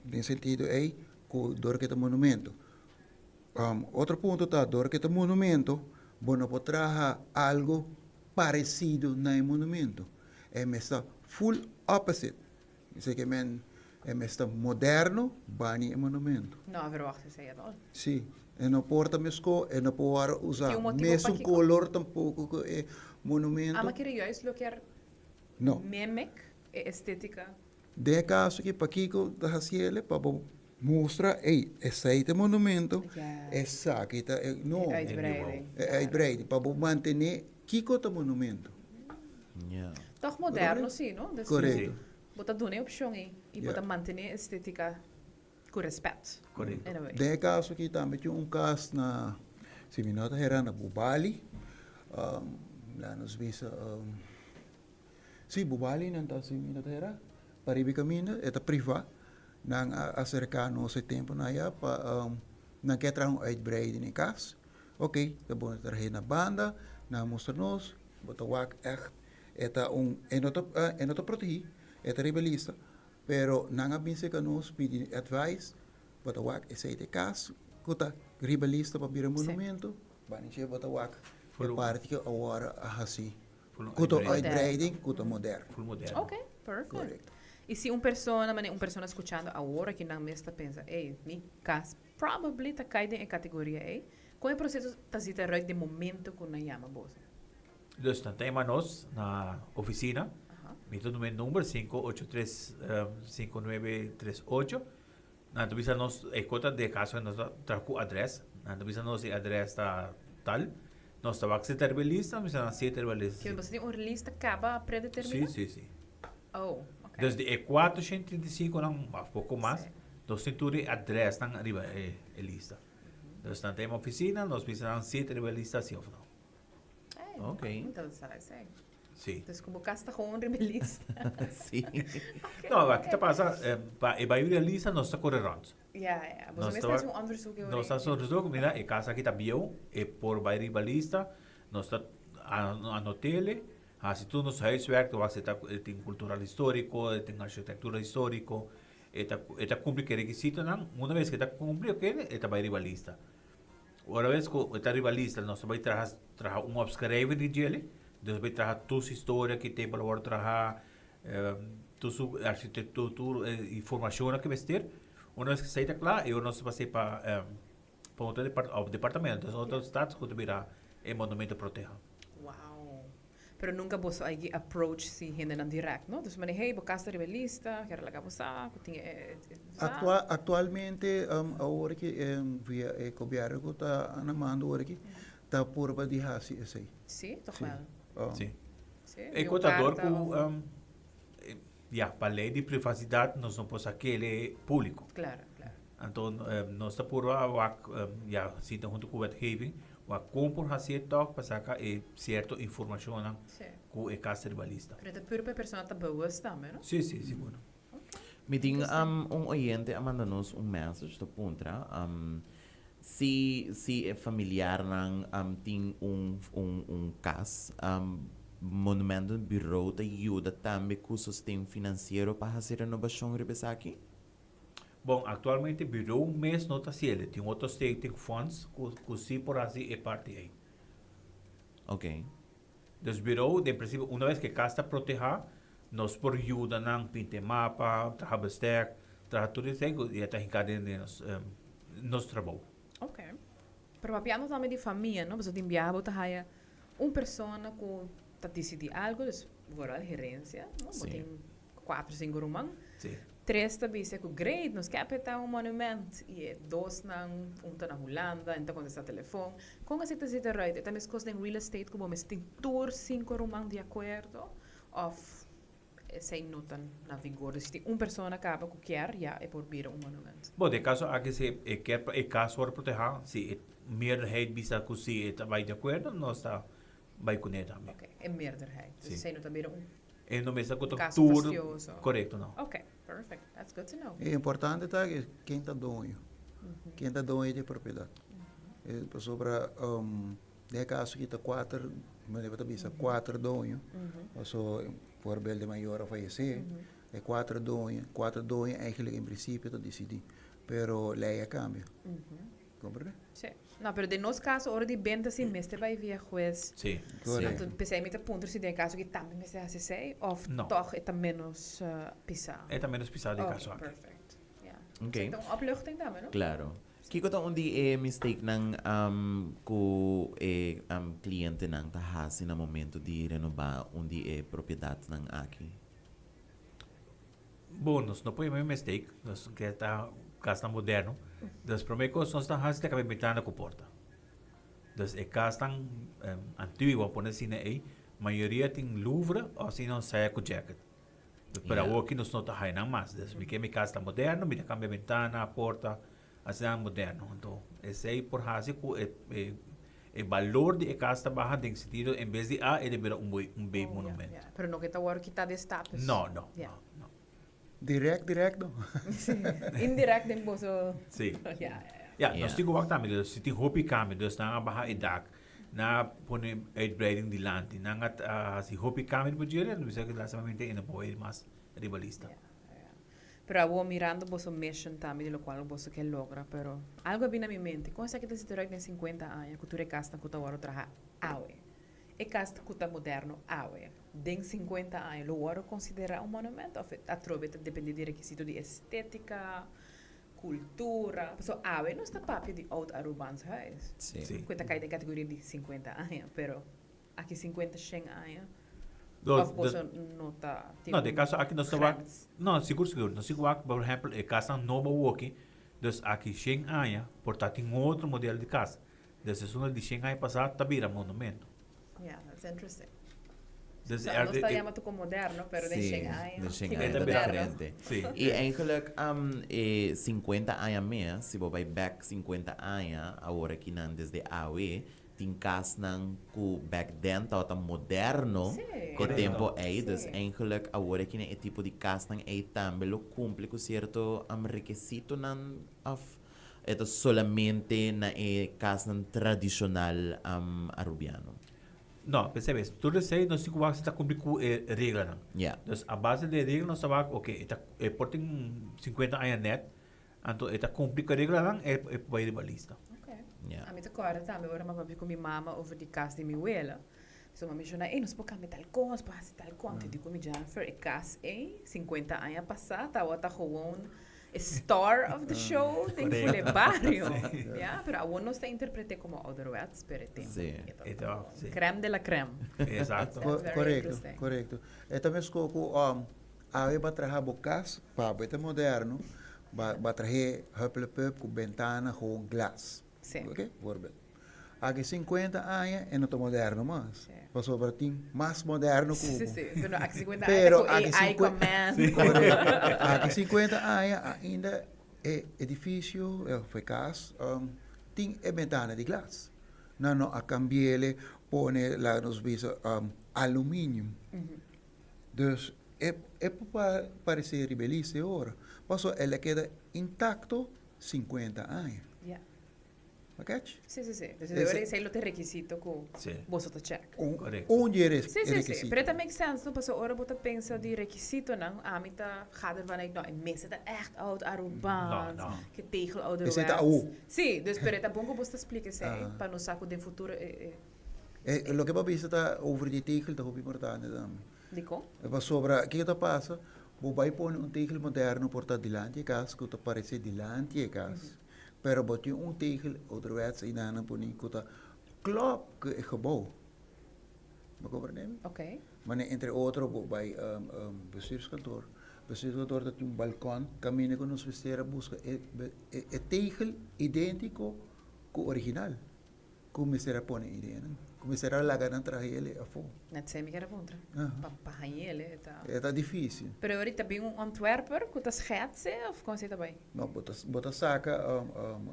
den sentido ei ku dor ku e ta monumento. Otro punto ta dor ku e ta monumento bo no por traha algu paresido na e monumento. E mester ta full opposite. Esei ke men e mester moderno bani e monumento. No a verwacht esei at all. Si, e no por ta meskó, e no por wòrdu usá Tin un motibu mesun pakiko? kolor tampoko ku e monumento. Ama kere juist lo kier No. mimic e estetica. Den e kaso aki pakiko ta hasi el? Pa bo mustra, ey, esei ta e monumento, Yes. esaki ta e, no. E uitbreiding. E uitbreiding, pa bo mantené kiko ta monumento. Ja. Toch moderno si, no? Dus Korekto. Bo ta duna e opcion ei y bo Ja. ta mantene e estetica cu respet. Correcto. In a way. Den e caso aki tambe tin un cas na, si mi no ta hera, na Bubali. Um, laat nos bisa, um, si, Bubali nan ta, si mi no ta hera, pariba e caminda, e ta priva. Nan a acerca nos e tempo na aya pa, um, nan ke traha un uitbreiding den e cas. Ok, ta bon, e traha na banda, nan a mustra nos, bo ta wak echt E ta un, e no ta, e no ta protehí, e ta riba lista, pero nan a bin serka nos pidi advice, bo ta wak esei ta e kas ku ta riba lista pa bira monumento, bani dje bo ta wak e parti ku awor a hasi, ku ta uitbreiding, ku ta moderno. Full moderno. Ok, perfect. Korekto. I si un persona, manera un persona skuchando awor aki nan mes ta pensa, ey, mi kas probably ta kai den e kategoria ey, kon e proseso ta zita eruit den momento ku nan yama boso? Dus nan ta yama nos na oficina. Mi ta duna e number 583 5938. Nan ta bisa nos e kota de caso nos ta traha ku adres. Nan ta bisa nos e adres ta tal. Nos ta wak si ta riba e lista, nos bisa nan si ta riba e lista. Ke boso tin un lista kaba predetermina? Si, si, si. Oh, ok. Dus di e 435 nan, of poko mas, nos tin tur e adresnan riba e lista. Dus nan ta yama oficina, nos bisa nan si ta riba e lista si of no. Ok. Sí. Dus ku bo kas ta gewoon riba e lista. Sí. No, maar kita pasa, eh, pa e bai riba lista nos ta corre rond. Ja, ja. Boso Nos mester ta- haci un onderzoek e Nos ta haci onderzoek, mira, e kas aki ta bieu, e por bai riba lista, nos ta anotele, hasi tur nos huiswerk, ta wak si ta e tin cultural historico, e tin architectura historico, e ta e ta cumpli ke requisitonan, una vez ke ta cumpli oke, e ta bai riba lista. Ora bes ku e ta riba lista nos ta bai traha traha un opschrijving di djele, dus bai traha tur su historia ki tempo lo wòrdu traha, tur su architectura tur e informashonnan ke mester. Una bes ku esei ta kla e ora nos ta pas'é pa pa otro departamento, dus otro stad ku ta bira e monumento proteha. Wow. Pero nunca boso a yegi approach si hendenan direct, no? Dus mane, hey, bo cas ta riba e lista, kier laga bo sa cu tin e e sa. Actua, actualmente awor ki via e gobierno cu ta na mando awor aki, ta purba di haci esey. Si, toch Si. wel. Si. Si, E di un contador carta cu of. ya, pa ley di privacidad nos no por saquele publico. Claro, claro. Anto nos ta purba wak ya sinta hunto ku wetgeving wak kon por hasi e tòg pa saka e sierto informashonnan ku e kas riba lista. Pero ta puru pa e persona ta bewust tambe, no? Si, si, sigur. Mi tin un oyente a manda nos un message ta puntra si si e familiarnan tin un un un kas Monumentenbureau ta yuda tambe ku sosten finansiero pa hasi renobashon riba esaki? Bon, actualmente bureau mes no ta haciele. Tin otro stichting fonds cu, cu si por haci e parti ey. Ok. Dus bureau, den principio, una vez cu e cas ta proteha, nos por yuda nan pinta e mapa, traha bestek, traha tur esey cu ya ta hinca den den nos, nos trabou. Ok. Pero papiando tambe di famia, no? Pasobra tin biaha bo ta haya un persona cu ta dicidi algo, dus vooral herencia, no? Bo Si. tin Cuatro cinco ruman. Sí. Tres ta bisa cu great, nos ke apeta un monument. Y e dosnan, un ta na Hulanda, en ta contesta telefon. Con esey ta zit eruit? E ta mescos den real estate cu bo mester tin tur cinco ruman di acuerdo? Of esey no ta na vigor? Dus si tin un persona caba cu kier, ya e por bira un monument. Bon, den caso aki si e kier pa e cas worde proteha, si e meerderheid bisa cu si e ta bay di acuerdo, nos ta bay cune tambe. Ok, e meerderheid. Dus Sí. esey no ta bira un E no mester cu ta Caso tur fastioso. corecto no. Ok, perfect. That's good to know. E importante ta ke ken ta doño. Ken ta doño di e propiedad. Pasobra. Den e kaso aki ta kuater, mi ta bisa kuater doño, paso voorbeeld e mayor a fayesé, e kuater doño, kuater doño eigenlijk en prinsipio ta disidí, pero lei a kambia. Comprende? Sí. No, pero den nos caso, ora di benta si mester bai via huez. Sí. Correcto. Anto, p'esei mi ta puntra si den e caso aki tambe mester haci esei of No. toch e ta menos pisa. E ta menos pisa den e caso Ok, aki. perfect. Ja. Ok. Esei ta un opluchting tambe, no? Claro. Kiko ta un di e mistakenan ku e clientenan ta haci na momento di renoba un di e propiedadnan aki? Bon, nos no por yama e mistake, nos ke ta kasnan moderno. Dus prome kos nos ta hasi ta kaba e bentana ku porta. Dus e kasnan antiguo, pone asina ei, mayoria tin louvre òf si no saya ku jacket. Pero awor aki nos no ta haya nan mas. Dus mi ke mi kas ta moderno, mi ta kambia bentana, porta, asina moderno. Anto esei por hasi ku e e balor di e kas ta baha den sentido en bes di A e ta bira un un B monumento. Pero no ke ta wòrdu kitá di e status. No, no, no, no. Direct, direct no. Sí. Indirect den boso. Sí. Ja, ja, ja. Ja, nos tin ku wak tambe, dus si tin hopi kambio, dus nan a baha e dak, nan a pone uitbreiding dilanti, nan a hasi hopi kambio riba djere, nos bisa ku lastimamente e no por bai mas riba lista. Ja, ja. Pero awor mirando boso mission tambe di lokual boso ke logra, pero algo a bini na mi mente, kon esaki ta situ rek den sinkuenta aña ku tur e kasnan ku ta wòrdu traha awe? E kas ku ta moderno awe, den sinkuenta aña lo wòrdu konsiderá un monumento òf atrobe ta dependé di rekisito di estétika, kultura? Pasobra awe nos ta papia di oud Arubaans huis, Sí. ku ta kai den kategoria di sinkuenta aña, pero aki sinkuenta, shen aña Do, òf boso no ta tin No, den kaso aki nos ta wak, grens? no, sigur sigur, nos tin ku wak, por ehèmpel, e kasnan nobo awoki, dus aki shen aña por ta tin otro modelo di kas. Desde esun di shen aña pasá ta bira monumento. Yeah, that's interesting. Desde No, nos er, ta yama tuko moderno, pero den Sí, shen aña. den shen Kiko aña ta ta moderno? diferente. Sí. I eigenlijk um, e 50 aña mes, si bo bai back 50 aña, awor aki nan desde awe, tin kasnan ku back then tabata moderno Sí. e Correcto. tempo ei. Dus Sí. eigenlijk awor aki nan e tipo di kasnan ei tambe lo kumpli ku sierto um, rekesitonan of E ta solamente na e kasnan tradishonal Arubiano. No, pensei bes, tur esei nos tin ku wak si ta kumpli ku e reglanan. Ja. Dus a base di e regla nos ta wak, oke, e ta e por tin sinkuenta aña nèt, anto e ta kumpli ku e reglanan, e e por bai riba lista. Oke. Ja. Ami ta kòrda tambe ora mi a papia ku mi mama over di kas di mi wela. So mi a menshoná, ey, nos por kambia tal kos, nos por hasi tal kos. Anto di ku mi Jennifer, e kas ey, sinkuenta aña pasá tabata gewoon e star of the show den full e bario. Ya, pero awor nos ta interpreté komo ouderwets, pero e tempo Sí. e tabata E tabata, gewoon sí. crème de la crème. Exacto. That's very Korekto, interesting. korekto. E ta meskos ku awe bo a traha bo kas, pa bo e ta moderno, bo a trah'é hupplepup ku bentana gewoon glas. Sí. Oké, voorbeeld. Aki 50 aña e no ta moderno mas. Sí. Pasobra tin mas moderno ku Sí, bo. sí. Pero aki 50 aña Pero ku aki AI command. Korekto. Aki 50 aña ainda e edifisio of e kas tin e bentana di glas. Nan no a kambi'el pone laga nos bisa aluminium. Dus e e por parese riba e lista e ora. Pasobra el a keda intakto 50 aña. Ja. A catch? Sí, sí, sí. Dus Ese- ora esei lo ta requisito ku Sí. boso ta check. Un, Correcto. un di e Sí, sí, sí. requisito. Pero ta make sense, no? Paso ora bo ta pensa di requisitonan, ami ta ga ervan uit, no, e mester ta echt oud Arubaans, No, no. ke tegel ouderwets. Esei ta awo. Sí, dus pero e ta bon ku bo ta splika esei, Ah. pa nos sa ku den futuro e, e, E, loke bo a bisa ta over di tegel ta hopi importante tambe. Dikon? Pasobra, kiko ta pasa? Bo bai pone un tegel moderno por ta dilanti e kas, ku ta parese dilanti e kas. Pero bo tin un tegel ouderwets einan poni ku ta klòp ku e gebou. Bo komprendé mi? Ok. Mane entre otro bo bai bestuurskantoor. Bestuurskantoor ta tin un balkon kaminda ku nos mester a buska e e tegel idéntiko ku original. Ku mester a pone ideanan. Ku mester a laga nan traha el afó. Net esei mi kier a puntra. Pa pa haña el e ta. E ta difísil. Pero ahorita bin un ontwerper ku ta schetse of kon esei ta bai? No, bo ta bo ta saka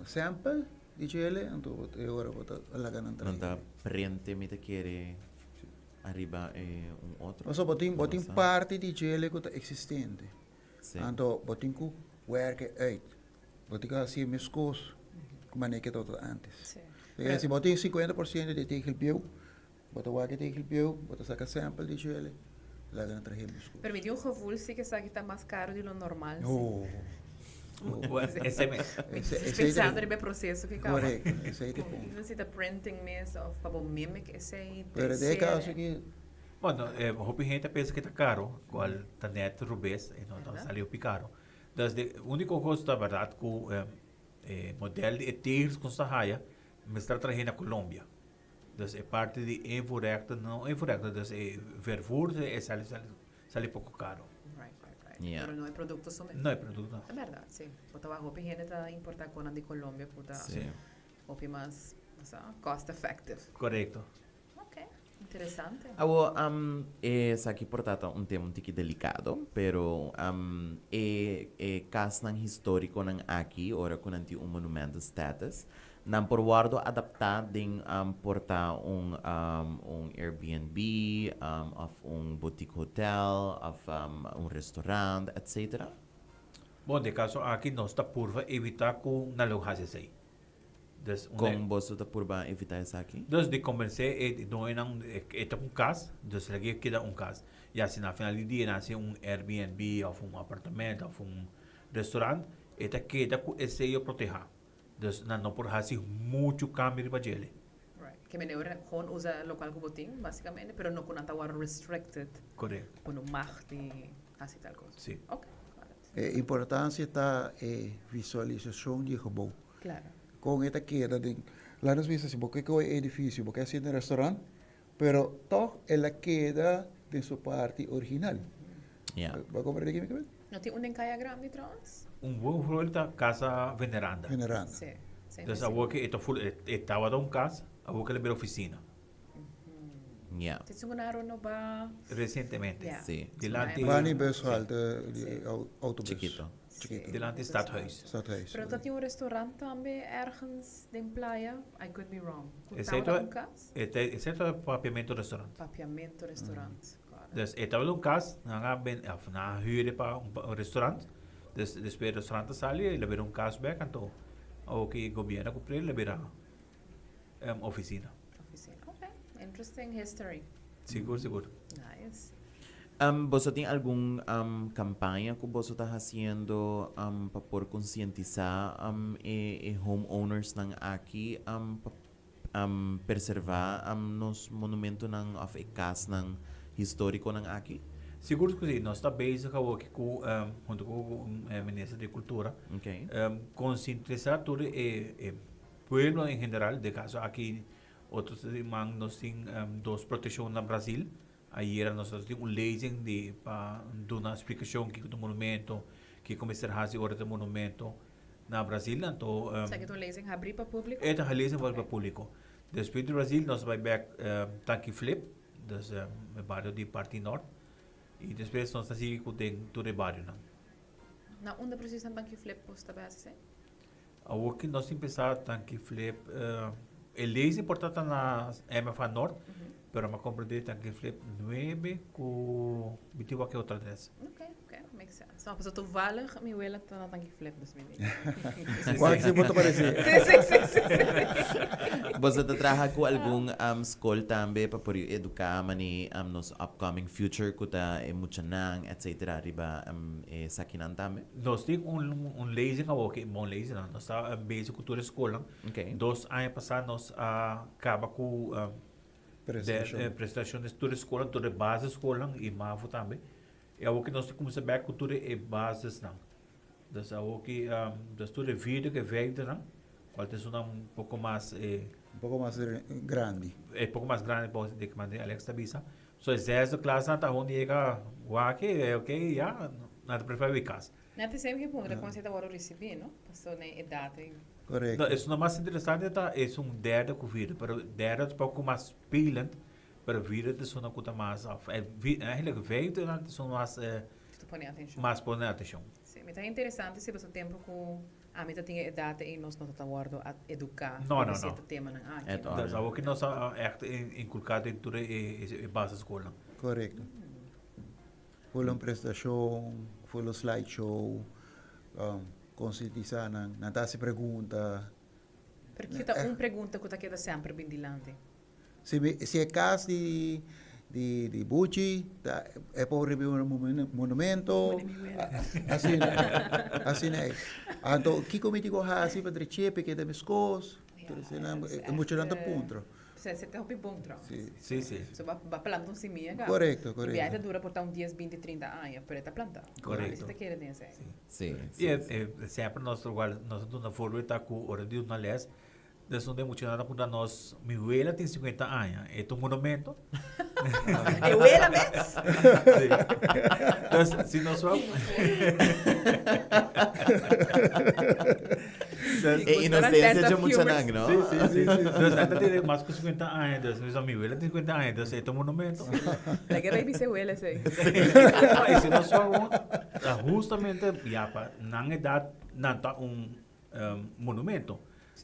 sample di djele anto bo e ora bo ta laga nan traha. Nan ta prente mi ta kere ariba e un otro. Pasobra bo tin bo tin parti di djele ku ta eksistente. Sí. Anto bo tin ku werk e uit. Bo tin ku hasi e meskos ku manera ke tabata antes. Sí. Si bo tin 50% di tegel bieu, bo ta wak e tegel bieu, bo ta saka sample di djele, laga nan trahe mescos. Pero mi tin un gevoel si cu esaki ta mas caro di lo normal si. No. Esey mes. Pensando riba e proceso cu caba. Correcto, esey ta e punto. Even si ta printing mes of pa bo mimic esey. Pero den e caso aki. Bueno, hopi hende ta pensa cu ta caro, cual ta net rubes, e no ta sali hopi caro. Dus de unico cos ta berdad cu E model di e tegels ku nos ta haya mester a trahe na Colombia. Dus e parti di invoerrechten, no invoerrechten, dus e vervoer e sali sali poko karo. Right, right, right. Yeah. Pero no e produkto so mes. No e produkto no. Ta bèrdat, si. Bo ta wak hopi hende ta importá konan di Colombia ku ta Sí. hopi mas, sa, cost effective. Korekto. Ok, interesante. Awo, esaki por ta ta un tema un tiki delicado, pero e e casnan historiconan aki, ora cu nan tin un monumento status, nan por wordo adapta den por ta un un Airbnb of un boutique hotel of un restaurant, etcetera? Bon, den caso aki nos ta purba evita cu nan lo haci esey. Dus un Kon boso ta purba evitá esaki? Dus di konvensé e doñonan e ta un kas, dus lag'é keda un kas. Ya si na final di dia nan hasi un Airbnb òf un apartamento òf un restaurant, e ta keda ku e seyo protehá. Dus nan no por hasi muchu kambio riba djele. Right. Ke mene ora gewoon usa lokual ku bo tin, basikamente, pero no ku nan ta wòrdu restricted. Korekto. Ku no mag di hasi tal kos. Si. Ok, got it. E importansia ta e visualisashon di e gebou. Claro. Kon e ta keda den, laat nos bisa si bo ke kohe e edifisio, bo ke hasi den restaurant, pero tog el a keda den su parti original. Ja. Bo a komprende kico mi ke meen? No tin un den Kaya Grandi trouwens? Un buen voorbeeld ta Casa Veneranda. Veneranda. Sí. Sí, Dus sí. awor ke e ta full, e tabata un kas, awor ke el a bira oficina. Ja. Te esun a renoba. Recientemente. Ja. Sí. Dilanti. Bani bushalte, di autobus. Chiquito. Chiquito. Dilanti stadhuis. Stadhuis. Pero ta tin un restaurant tambe ergens den playa? I could be wrong. Ku Esei tabata ta un kas? Esei ta Papiamento Restaurant. Papiamento Restaurant. Got it. Dus e tabata un kas, nan a ben, of nan a huur e pa un restaurant. Dus despues e restaurant a sali, el a bira un kas bek, anto awor ki gobierno a kumpli el a bira oficina. Oficina, ok. Interesting history. Sigur, sigur. Nice. Boso tin algun campaña cu boso ta haciendo pa por concientisa e homeownersnan aki pa preserva nos monumentonan of e casnan historiconan aki? Sigur cu si. Nos ta bezig awoki cu, hunto cu Minister di Cultura, concientisa tur e pueblo en general, den caso aki otro siman nos tin dos proteccion na Brasil, ayera nos a tin un lezing di pa duna splicacion kico ta un monumento, kico mester haci ora ta un monumento na Brasil, anto Esaki ta un lezing habri pa publico? E ta un lezing habri pa publico. Despues di Brasil nos a bay bek Tanki Flip, dus e bario di parti nort, y despues nos ta sigui cu den tur e barionan. Na unda precies na Tanki Flip boso ta bay haci esey? Awor ki nos tin pensa tanki flip, e lezing por ta ta na MFA Noord, pero mi a comprende tanki flip nuebe ku mi tin wak e otro adres. Ok, ok, makes sense. No, pasobra toevallig mi wela ta na tanki flip, dus mi di. Wak si bo ta parece. Sí, sí, sí, sí, sí. Boso ta traha ku algun skol tambe pa por eduká mane nos upcoming future ku ta e muchanan etcetera riba esakinan tambe? Nos tin un un lezing awor ke bon lezing no nos ta bezig ku tur e skolnan. Okay. Dos aña pasá nos a kaba ku Presentashon. presentashon di tur e skolnan, tur e basisskolnan i mavo tambe. I awor ke nos ta kuminsá bèk ku tur e basisnan. Dus awor ke dus tur e vierde ku e vijfdenan, kual ta esunnan un poko mas Un poko mas grandi. E poko mas grandi di ke manera Alex ta bisa. So e zesde klasnan ta hon yega wak e ok ya nan ta prefer wi kas. Nan ta semper ke puntra kon si ta wòrdu risibí no paso na e edat ei. Korekto. No esun mas interesante ta esun derde ku vierde pero derde ta poko mas spelend pero vierde ta esun ku ta mas of eigenlijk vijfde ta esun mas Ku ta pone atenshon. Mas pone atenshon. Si mi ta interesante si paso tempu ku Ami ta tin e edat ei nos no ta ta wordo a educa No, riba no, no. cierto temanan aki. Et no? al. Dus awor ki nos a echt inculca den tur e basisschoolnan. Correcto. Full un prestacion, full un slideshow, concientisa nan, nan ta haci pregunta. Pero kiko ta un pregunta ku ta keda semper bin dilanti? Si mi si e cas di di di Buchi ta e por riba un monumento asina asina ei. Anto kiko mi tin ku hasi pa drechi pa e keda meskos? E muchanan ta puntra. Se se ta hopi bon trouwens. Si. Si, si. So ba ba planta un simia ka. Correcto, correcto. Y biaha ta dura por ta un dies, binti, trinta aña, pero e ta planta. Correcto. Mi ta kere den esei. Si, si. Y e e semper nos ta igual, nos ta duna voorbeeld ta cu ora di duna les, des un den muchanan ta puntra nos, mi wela tin cincuenta aña, e ta un monumento? E wela mes? Si. Entonces, si nos wou. E inocencia dje muchanan, no? Sí, sí, sí. Dus nan ta tene mas ku 50 aña, dus mi sa mi wela tin 50 aña, dus e ta un monumento. Laga bay bisa e wela esei. No, y si nos wou un, ta justamente ya pa nan edad nan ta un monumento.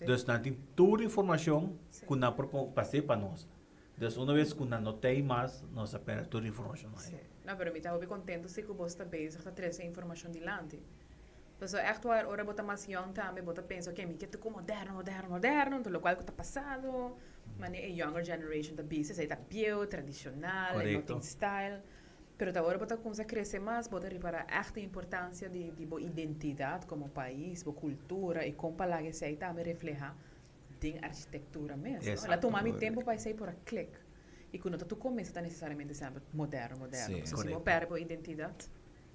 Dus nan tin tur informacion ku nan por pas'é pa nos. Dus una bes ku nan no t'ei mas, nos a pèrdè tur informashon ei. Sí. No, pero mi ta hopi kontentu si ku bos ta bezig ta trese informashon dilanti. Pasobra ègt waar ora bo ta mas yòn tambe bo ta pensa, oke, mi ke ta ku moderno, moderno, moderno, anto lokual ku ta pasado, manera e younger generation ta bisa, esei ta bieu, tradishonal, e no tin style. Pero ta ora bo ta kumsa krese mas, bo ta ripará ègt e importansia di di bo identidat komo pais, bo kultura i kon pa laga esei tambe reflehá Den architectura mes, no? El a tuma mi tempo pa esey por a click. Y cu no ta tu comesa ta necesariamente semper moderno, moderno. Sí. Pasobra si bo perde bo identidad,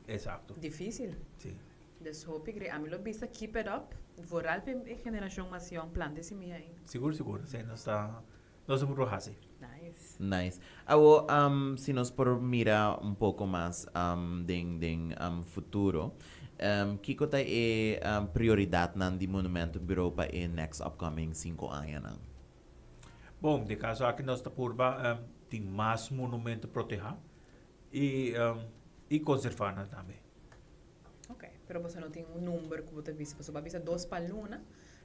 Exacto. dificil. Sí. Dus hopi gre, ami lo bisa keep it up, vooral pa e generacion mas yong, planta e simia ey. Sigur, sigur. Sí, nos ta, nos ta por haci. Nice. Nice. Awo, si nos por mira un poco mas den den futuro, kiko ta e prioridadnan di Monumentenbureau pa e next upcoming cinco añanan? Bon, den caso aki nos ta purba tin mas monumento proteha y y conserva nan tambe. Ok, pero boso no tin un number cu bo ta bisa, pasobra bo a bisa dos pa luna,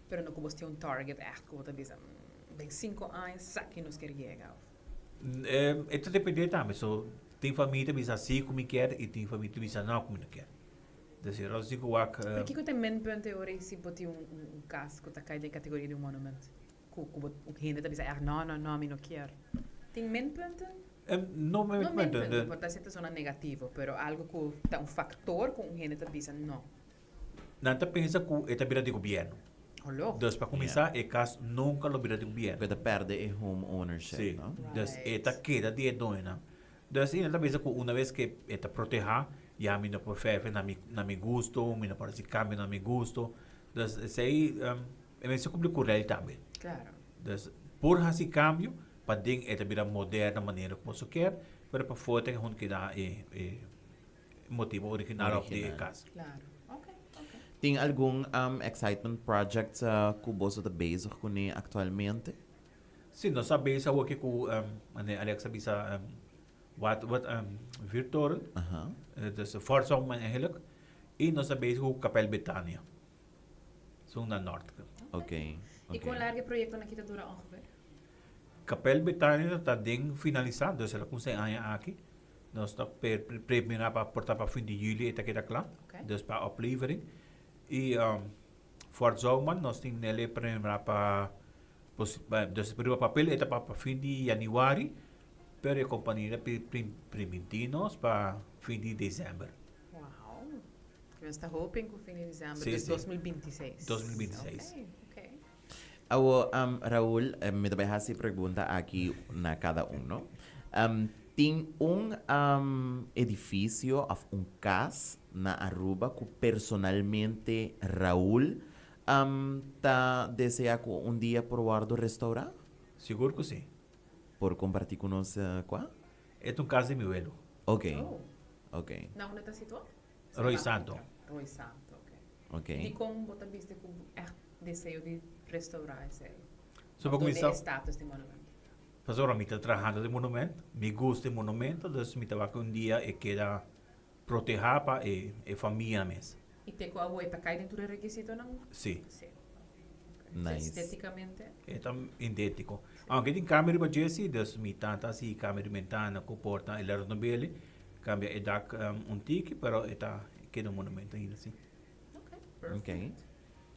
pero no cu bo tin un target echt cu bo ta bisa den cinco aña esaki nos kier yega of. E ta depende tambe, so tin famia ta bisa si cu mi kier y tin famia ta bisa no cu mi no kier. Dus e ròt si cu wak. Pero kico ta e minpunt e ora y si bo tin un cas cu ta cay den categoria di un monument? Cu cu bo hende ta bisa echt no no no mi no kier. Tin minpunten? No No minpunten, por ta si ta zona negativo, pero algo cu ta un factor cu un hende ta bisa no. Nan ta pensa cu e ta bira di gobierno. Holo. Dus pa cuminsa e cas nunca lo bira di gobierno. Cu e ta perde e home ownership, Si. no? Dus e ta keda di e doñonan. Dus i nan ta bisa cu una vez cu e ta proteha, ya mi no por verf na mi na mi gusto, mi no por haci cambio na mi gusto. Dus esey e mester cumpli cu rey tambe. Claro. Dus por haci cambio pa den e ta bira moderno manera cu boso kier, pero pafo e ta hun keda e e motibo original of di e cas. Claro. Ok, ok. Tin algun excitement projects cu boso ta bezig cune actualmente? Si, nos a bezig awoki cu manera Alex a bisa wat wat vuurtoren, dus Fort Zongman eigenlijk, y nos a bezig cu Kapel Betania. Esun na Noord. Ok, Y con largo e proyectonan aki ta dura ongeveer? Kapel Betania ta den finalisa, dus el a cuminsa e aña aki. Nos ta premira pa por ta pa fin di juli e ta keda kla, dus pa oplevering. Y Fort Zouman nos tin nele premira pa, dus riba papel e ta pa fin di januari, pero e compania ta priminti nos pa fin di december. Wow! Nos ta hoping cu fin di december, dus 2026. 2026. Ok, ok. Awo, Raul, mi ta bai hasi e pregunta aki na kada un, no? Tin un edifisio òf un kas na Aruba ku personalmente Raul ta desea ku un dia por wòrdu restourá? Sigur ku si. Por kompartí ku nos kua? E ta un kas di mi welo. Ok, ok. Na unda ta situá? Rooi Santo. Rooi Santo, ok. Ok. Dikon bo ta bisti ku ègt deseo di restaurá esei? So pa kuminsá. Duna e status di monumento. Pasobra mi ta trahando den monumento, mi gusta e monumento, dus mi ta wak un dia e keda protehá pa e e famia mes. I te ku awor e ta kai den tur e rekisitonan? Sí. Sí. Nice. Esteticamente? E ta idéntiko. Aunke tin kambio riba dje sí, dus mi tanta a sigui kambio di bentana ku porta e la nobele, kambia e dak un tiki, pero e ta keda un monumento ainda sí. Ok, perfect. Ok.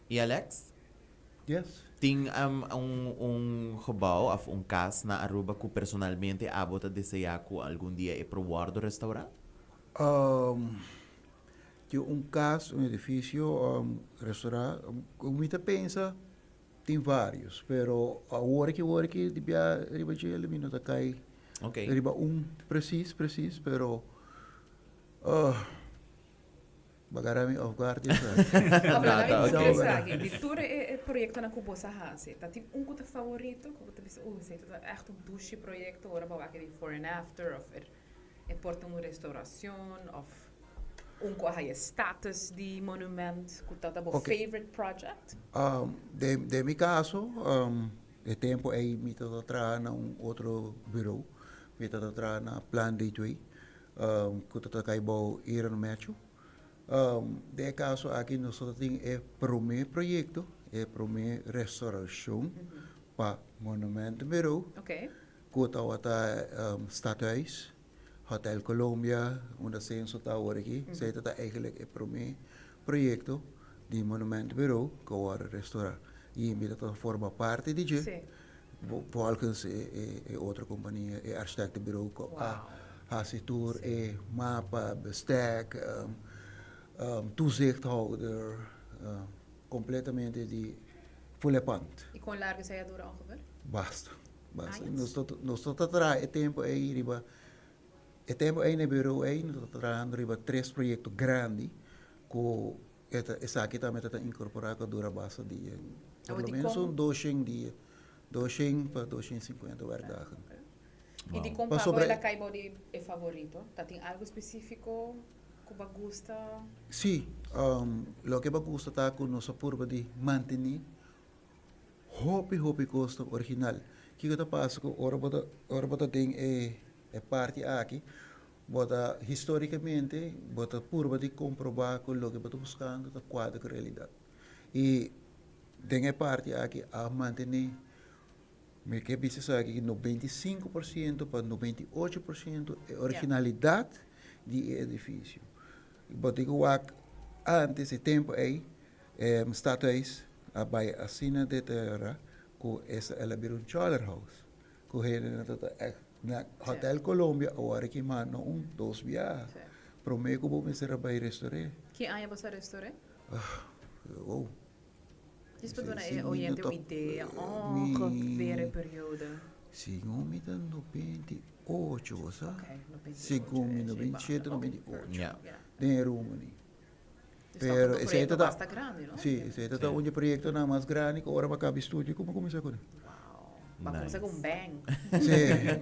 I Alex? Yes. Tin un un gebouw of un cas na Aruba cu personalmente abo ta desea cu algun dia e por wordo restaura? Tin un cas, un edificio restaura, cu mi ta pensa tin varios, pero awor ki awor ki di bia riba djele mi no ta cay riba un precies precies, pero Bagara mi off guard di esaki. No, pero laga mi puntra esaki. Di tur e proyectonan cu bos a haci, ta tin un cu ta favorito? Cu bo ta bisa, uh, esey ta echt un dushi proyecto, ora bo wak e before and after, of e por ta un restauracion, of un cu a haya status di monument, cu ta bo favorite project? Den mi caso, e tempo ey mi tabata traha na un otro bureau. Mi tabata traha na Plan D2. Ku ta kai bou Iron Mechu. Den e kaso aki nos ta tin e promé proyekto, e promé restaurashon pa Monumentenbureau ku tabata Stadhuis, Hotel Colombia, unda Censo ta awor aki. Esei ta eigenlijk e promé proyekto di Monumentenbureau ku a wòrdu restorá. I mi ta forma parti di dje. Volgens e otro compania, e architectenbureau cu a haci tur e mapa, bestek, toezichthouder, completamente di full pand. Y con largo esey a dura ongeveer? Basta, basta. Años? Nos ta traha e tempo ey riba, e tempo ey na e bureau ey nos ta trahando riba tres proyecto grandi cu Esaki tambe ta ta incorpora cu a dura basta dia. Por lo menos un doshen dia. Doshen pa doshen cincuenta werkdagen. Y dicon pa bo el a cay bao di e favorito? Ta tin algo specifico cu bo a gusta? Si. Loke bo a gusta ta cu nos a purba di manteni hopi hopi cosnan original. Kico ta pasa cu ora bo ta ora bo ta den e parti aki Bo ta histórikamente bo ta purba di komprobá ku loke bo ta buskando ta kuadra ku realidat. I den e parti aki a mantené, mi ke bisa esaki, 95 por siento pa 98 por siento e originalidat di e edifisio. Bo tin ku wak ántes e tempu ei Stadhuis a bai asina deteriorá ku el a bira un chollerhouse. Ku hendenan ta ta ègt na Hotel Colombia awor aki mas no un dos biaha. Promé ku bo mester a bai restor'é. Ki aña bo sa restor'é? Wow. Djis pa duna e oyente un idea ongeveer e periodo. Segun mi ta 98 bo sa. Segun mi 97, 98. Den e rumbo. Pero esei ta ta Sí, esei ta ta un di e proyectonan mas grandi ku ora bo a kaba e studio ku bo kuminsá kuné. Wow. Bo a kuminsá ku un bang. Sí,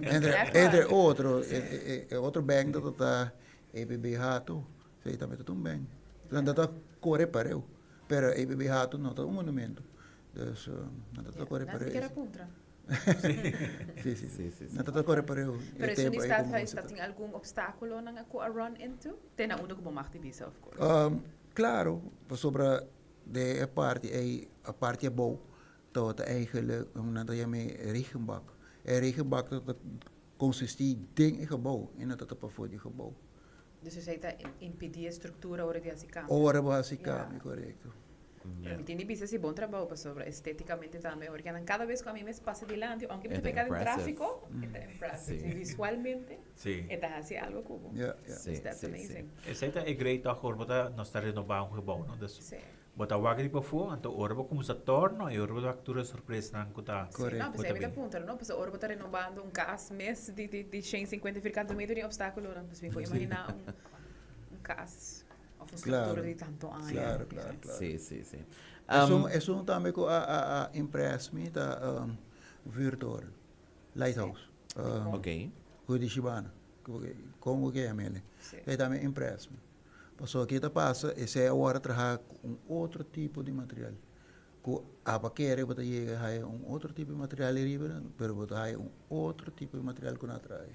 entre entre otro e otro bang ta ta EBB Hato, esei tambe ta ta un bang. Nan ta ta kore pareu, pero EBB Hato no ta un monumento. Dus nan ta ta kore pareu. Nan sikiera a puntra. Sí, sí, sí. Nan ta ta kore pareu. Pero esun di Stadhuis ta tin algun obstaculonan cu a run into? Te na unda cu bo mag di bisa, of course. Claro, pasobra den e parti ey, e parti abou tabata eigenlijk, nan ta yama e regenbak. E regenbak ta consisti den e gebouw en no ta pafó di e gebouw. Dus esei ta impedí e struktura ora di hasi kambio. Ora bo hasi kambio, korekto. Pero mi tin di bisa si bon trabou pasobra estetikamente tambe ora kinan kada bes ku ami mes pasa dilanti ounke mi ta peka den trafiko e ta impressive. Visualmente e ta hasi algo ku bo. Dus that's amazing. Esei ta e great tòg ora bo ta nos ta renobá un gebou no. Dus Bo ta wak di pafó, anto ora bo kuminsá torno i ora bo ta wak tur e sorpresanan ku ta. Sí, no, p'esei mi ta puntra, no, pasobra ora bo ta renobando un kas mes di di di shen sinkuenta firkante meter tin obstákulonan, pues mi por imaginá un un kas òf un struktura di tantu aña. Claro, claro, claro. Sí, sí, sí. Esun, esun tambe ku a a a impress mi ta Vuurtoren, Lighthouse. Ok. Ku di Shibana, kon ku ke yam'el. E tambe impress mi. Pasobra ke ta pasa, esei a wòrdu traha ku un otro tipo di material. Ku aba kere bo ta yega haya un otro tipo di material ariba, pero bo ta haya un otro tipo di material ku nan a traha.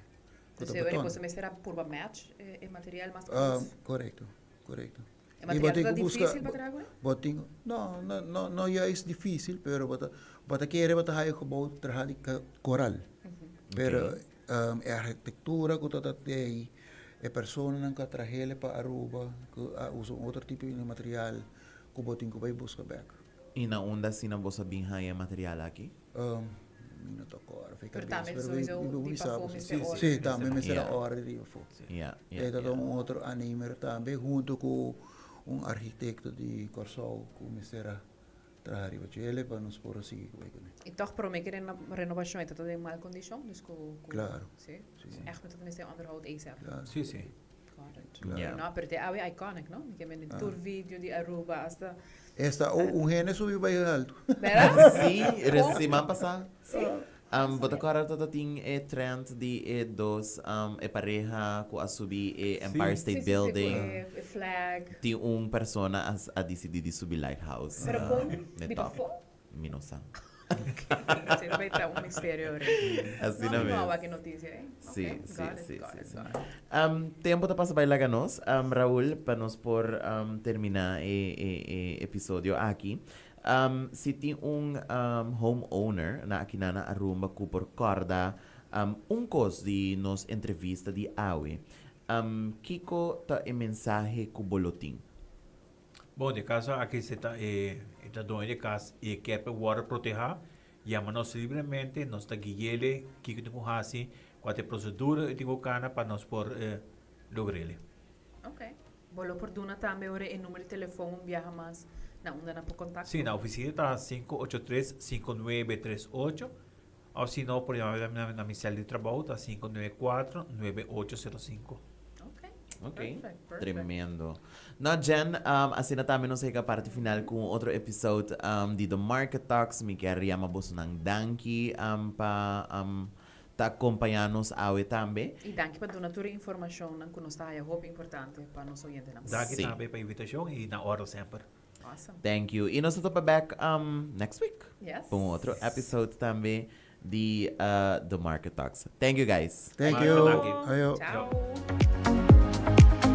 Ku ta beton. Entonces mester a purba match e material mas kos? Korekto, korekto. E material ta difisil pa traha ku e? Bo tin, no, no, no juist difisil, pero bo ta, bo ta kere bo ta haya gebou traha di koral. Pero E arhitektura ku ta ta ei, e personanan ku a trahel pa Aruba, ku a usa un otro tipo di material ku bo tin ku bai buska bek. I na unda asina bo sa bin haña e material aki? Mi no ta kòrda fe Pero kabes, tambe pero sowieso mi di bisa pafó bo si. mester orde. Sí, tambe mester a Yeah. orde di pafó. Ja, ja, E ta ja. un otro aannemer tambe hunto ku un arkitekto di Kòrsou ku mester a traha riba djele pa nos por a sigui ku bai kuné. I tòg promé ku e renobashon e ta ta den mal kondishon, dus ku ku Klaro. Sí. Sí. Ègt mi ta mester onderhoud asap. Klaro. Sí, sí. Got it. Klaro. Ja. No, pero te awe iconic, no? Mi ke men tur video di Aruba hasta Esta un hende subi bai alto. Berdad? Sí, res siman pasá. Sí. Bo ta kòrda ta tin e trend di e dos e pareha ku a subi e Empire Sí, State sí, sí, ku Building. e e flag. Tin un persona a a disidí di subi Lighthouse. Pero kon Ne di top. pafó? Mi no sa. Sí, ta bai ta un misterio ora. Asina No, mi no a mes. wak e noticia, eh. Sí, Ok, sí, got it, sí, got sí, it, sí. got it. Tempo ta pasa bai laga nos. Raul, pa nos por termina e e e episodio aki. Si tin un homeowner na akinan na Arumba ku por kòrda un kos di nos entrevista di awe, kiko ta e mensahe ku bo lo tin? Bon, den kaso aki si ta e ta doño di kas i e kier pa e wòrdu protehá, yama nos libremente, nos ta gui'ele kiko tin ku hasi, kua ta e prosedura e tin ku kana pa nos por logr'ele. Ok. Bo lo por duna tambe ora e numero di telefon un biaha mas na unda nan por contacto? Sí, na oficina ta 583 5938 of si no por yama na mi cel di trabou ta 594 9805. Ok. Ok. Perfect, perfect. Tremendo. No, Jen, um, asina tambe nos a yega parti final cu un otro episode um, di The Market Talks. Mi kier yama bosonan danki um, pa um, ta acompaña nos awe tambe. Y danki pa duna tur e informacionnan cu nos ta haya hopi importante pa nos oyentenan. Danki Sí. tambe pa invitacion y na orde semper. Awesome. Thank you. Y nos ta topa back um, next week. Yes. Pa un otro episode tambe di uh, The Market Talks. Thank you guys. Thank Masha you. danki. Ayo. Ciao.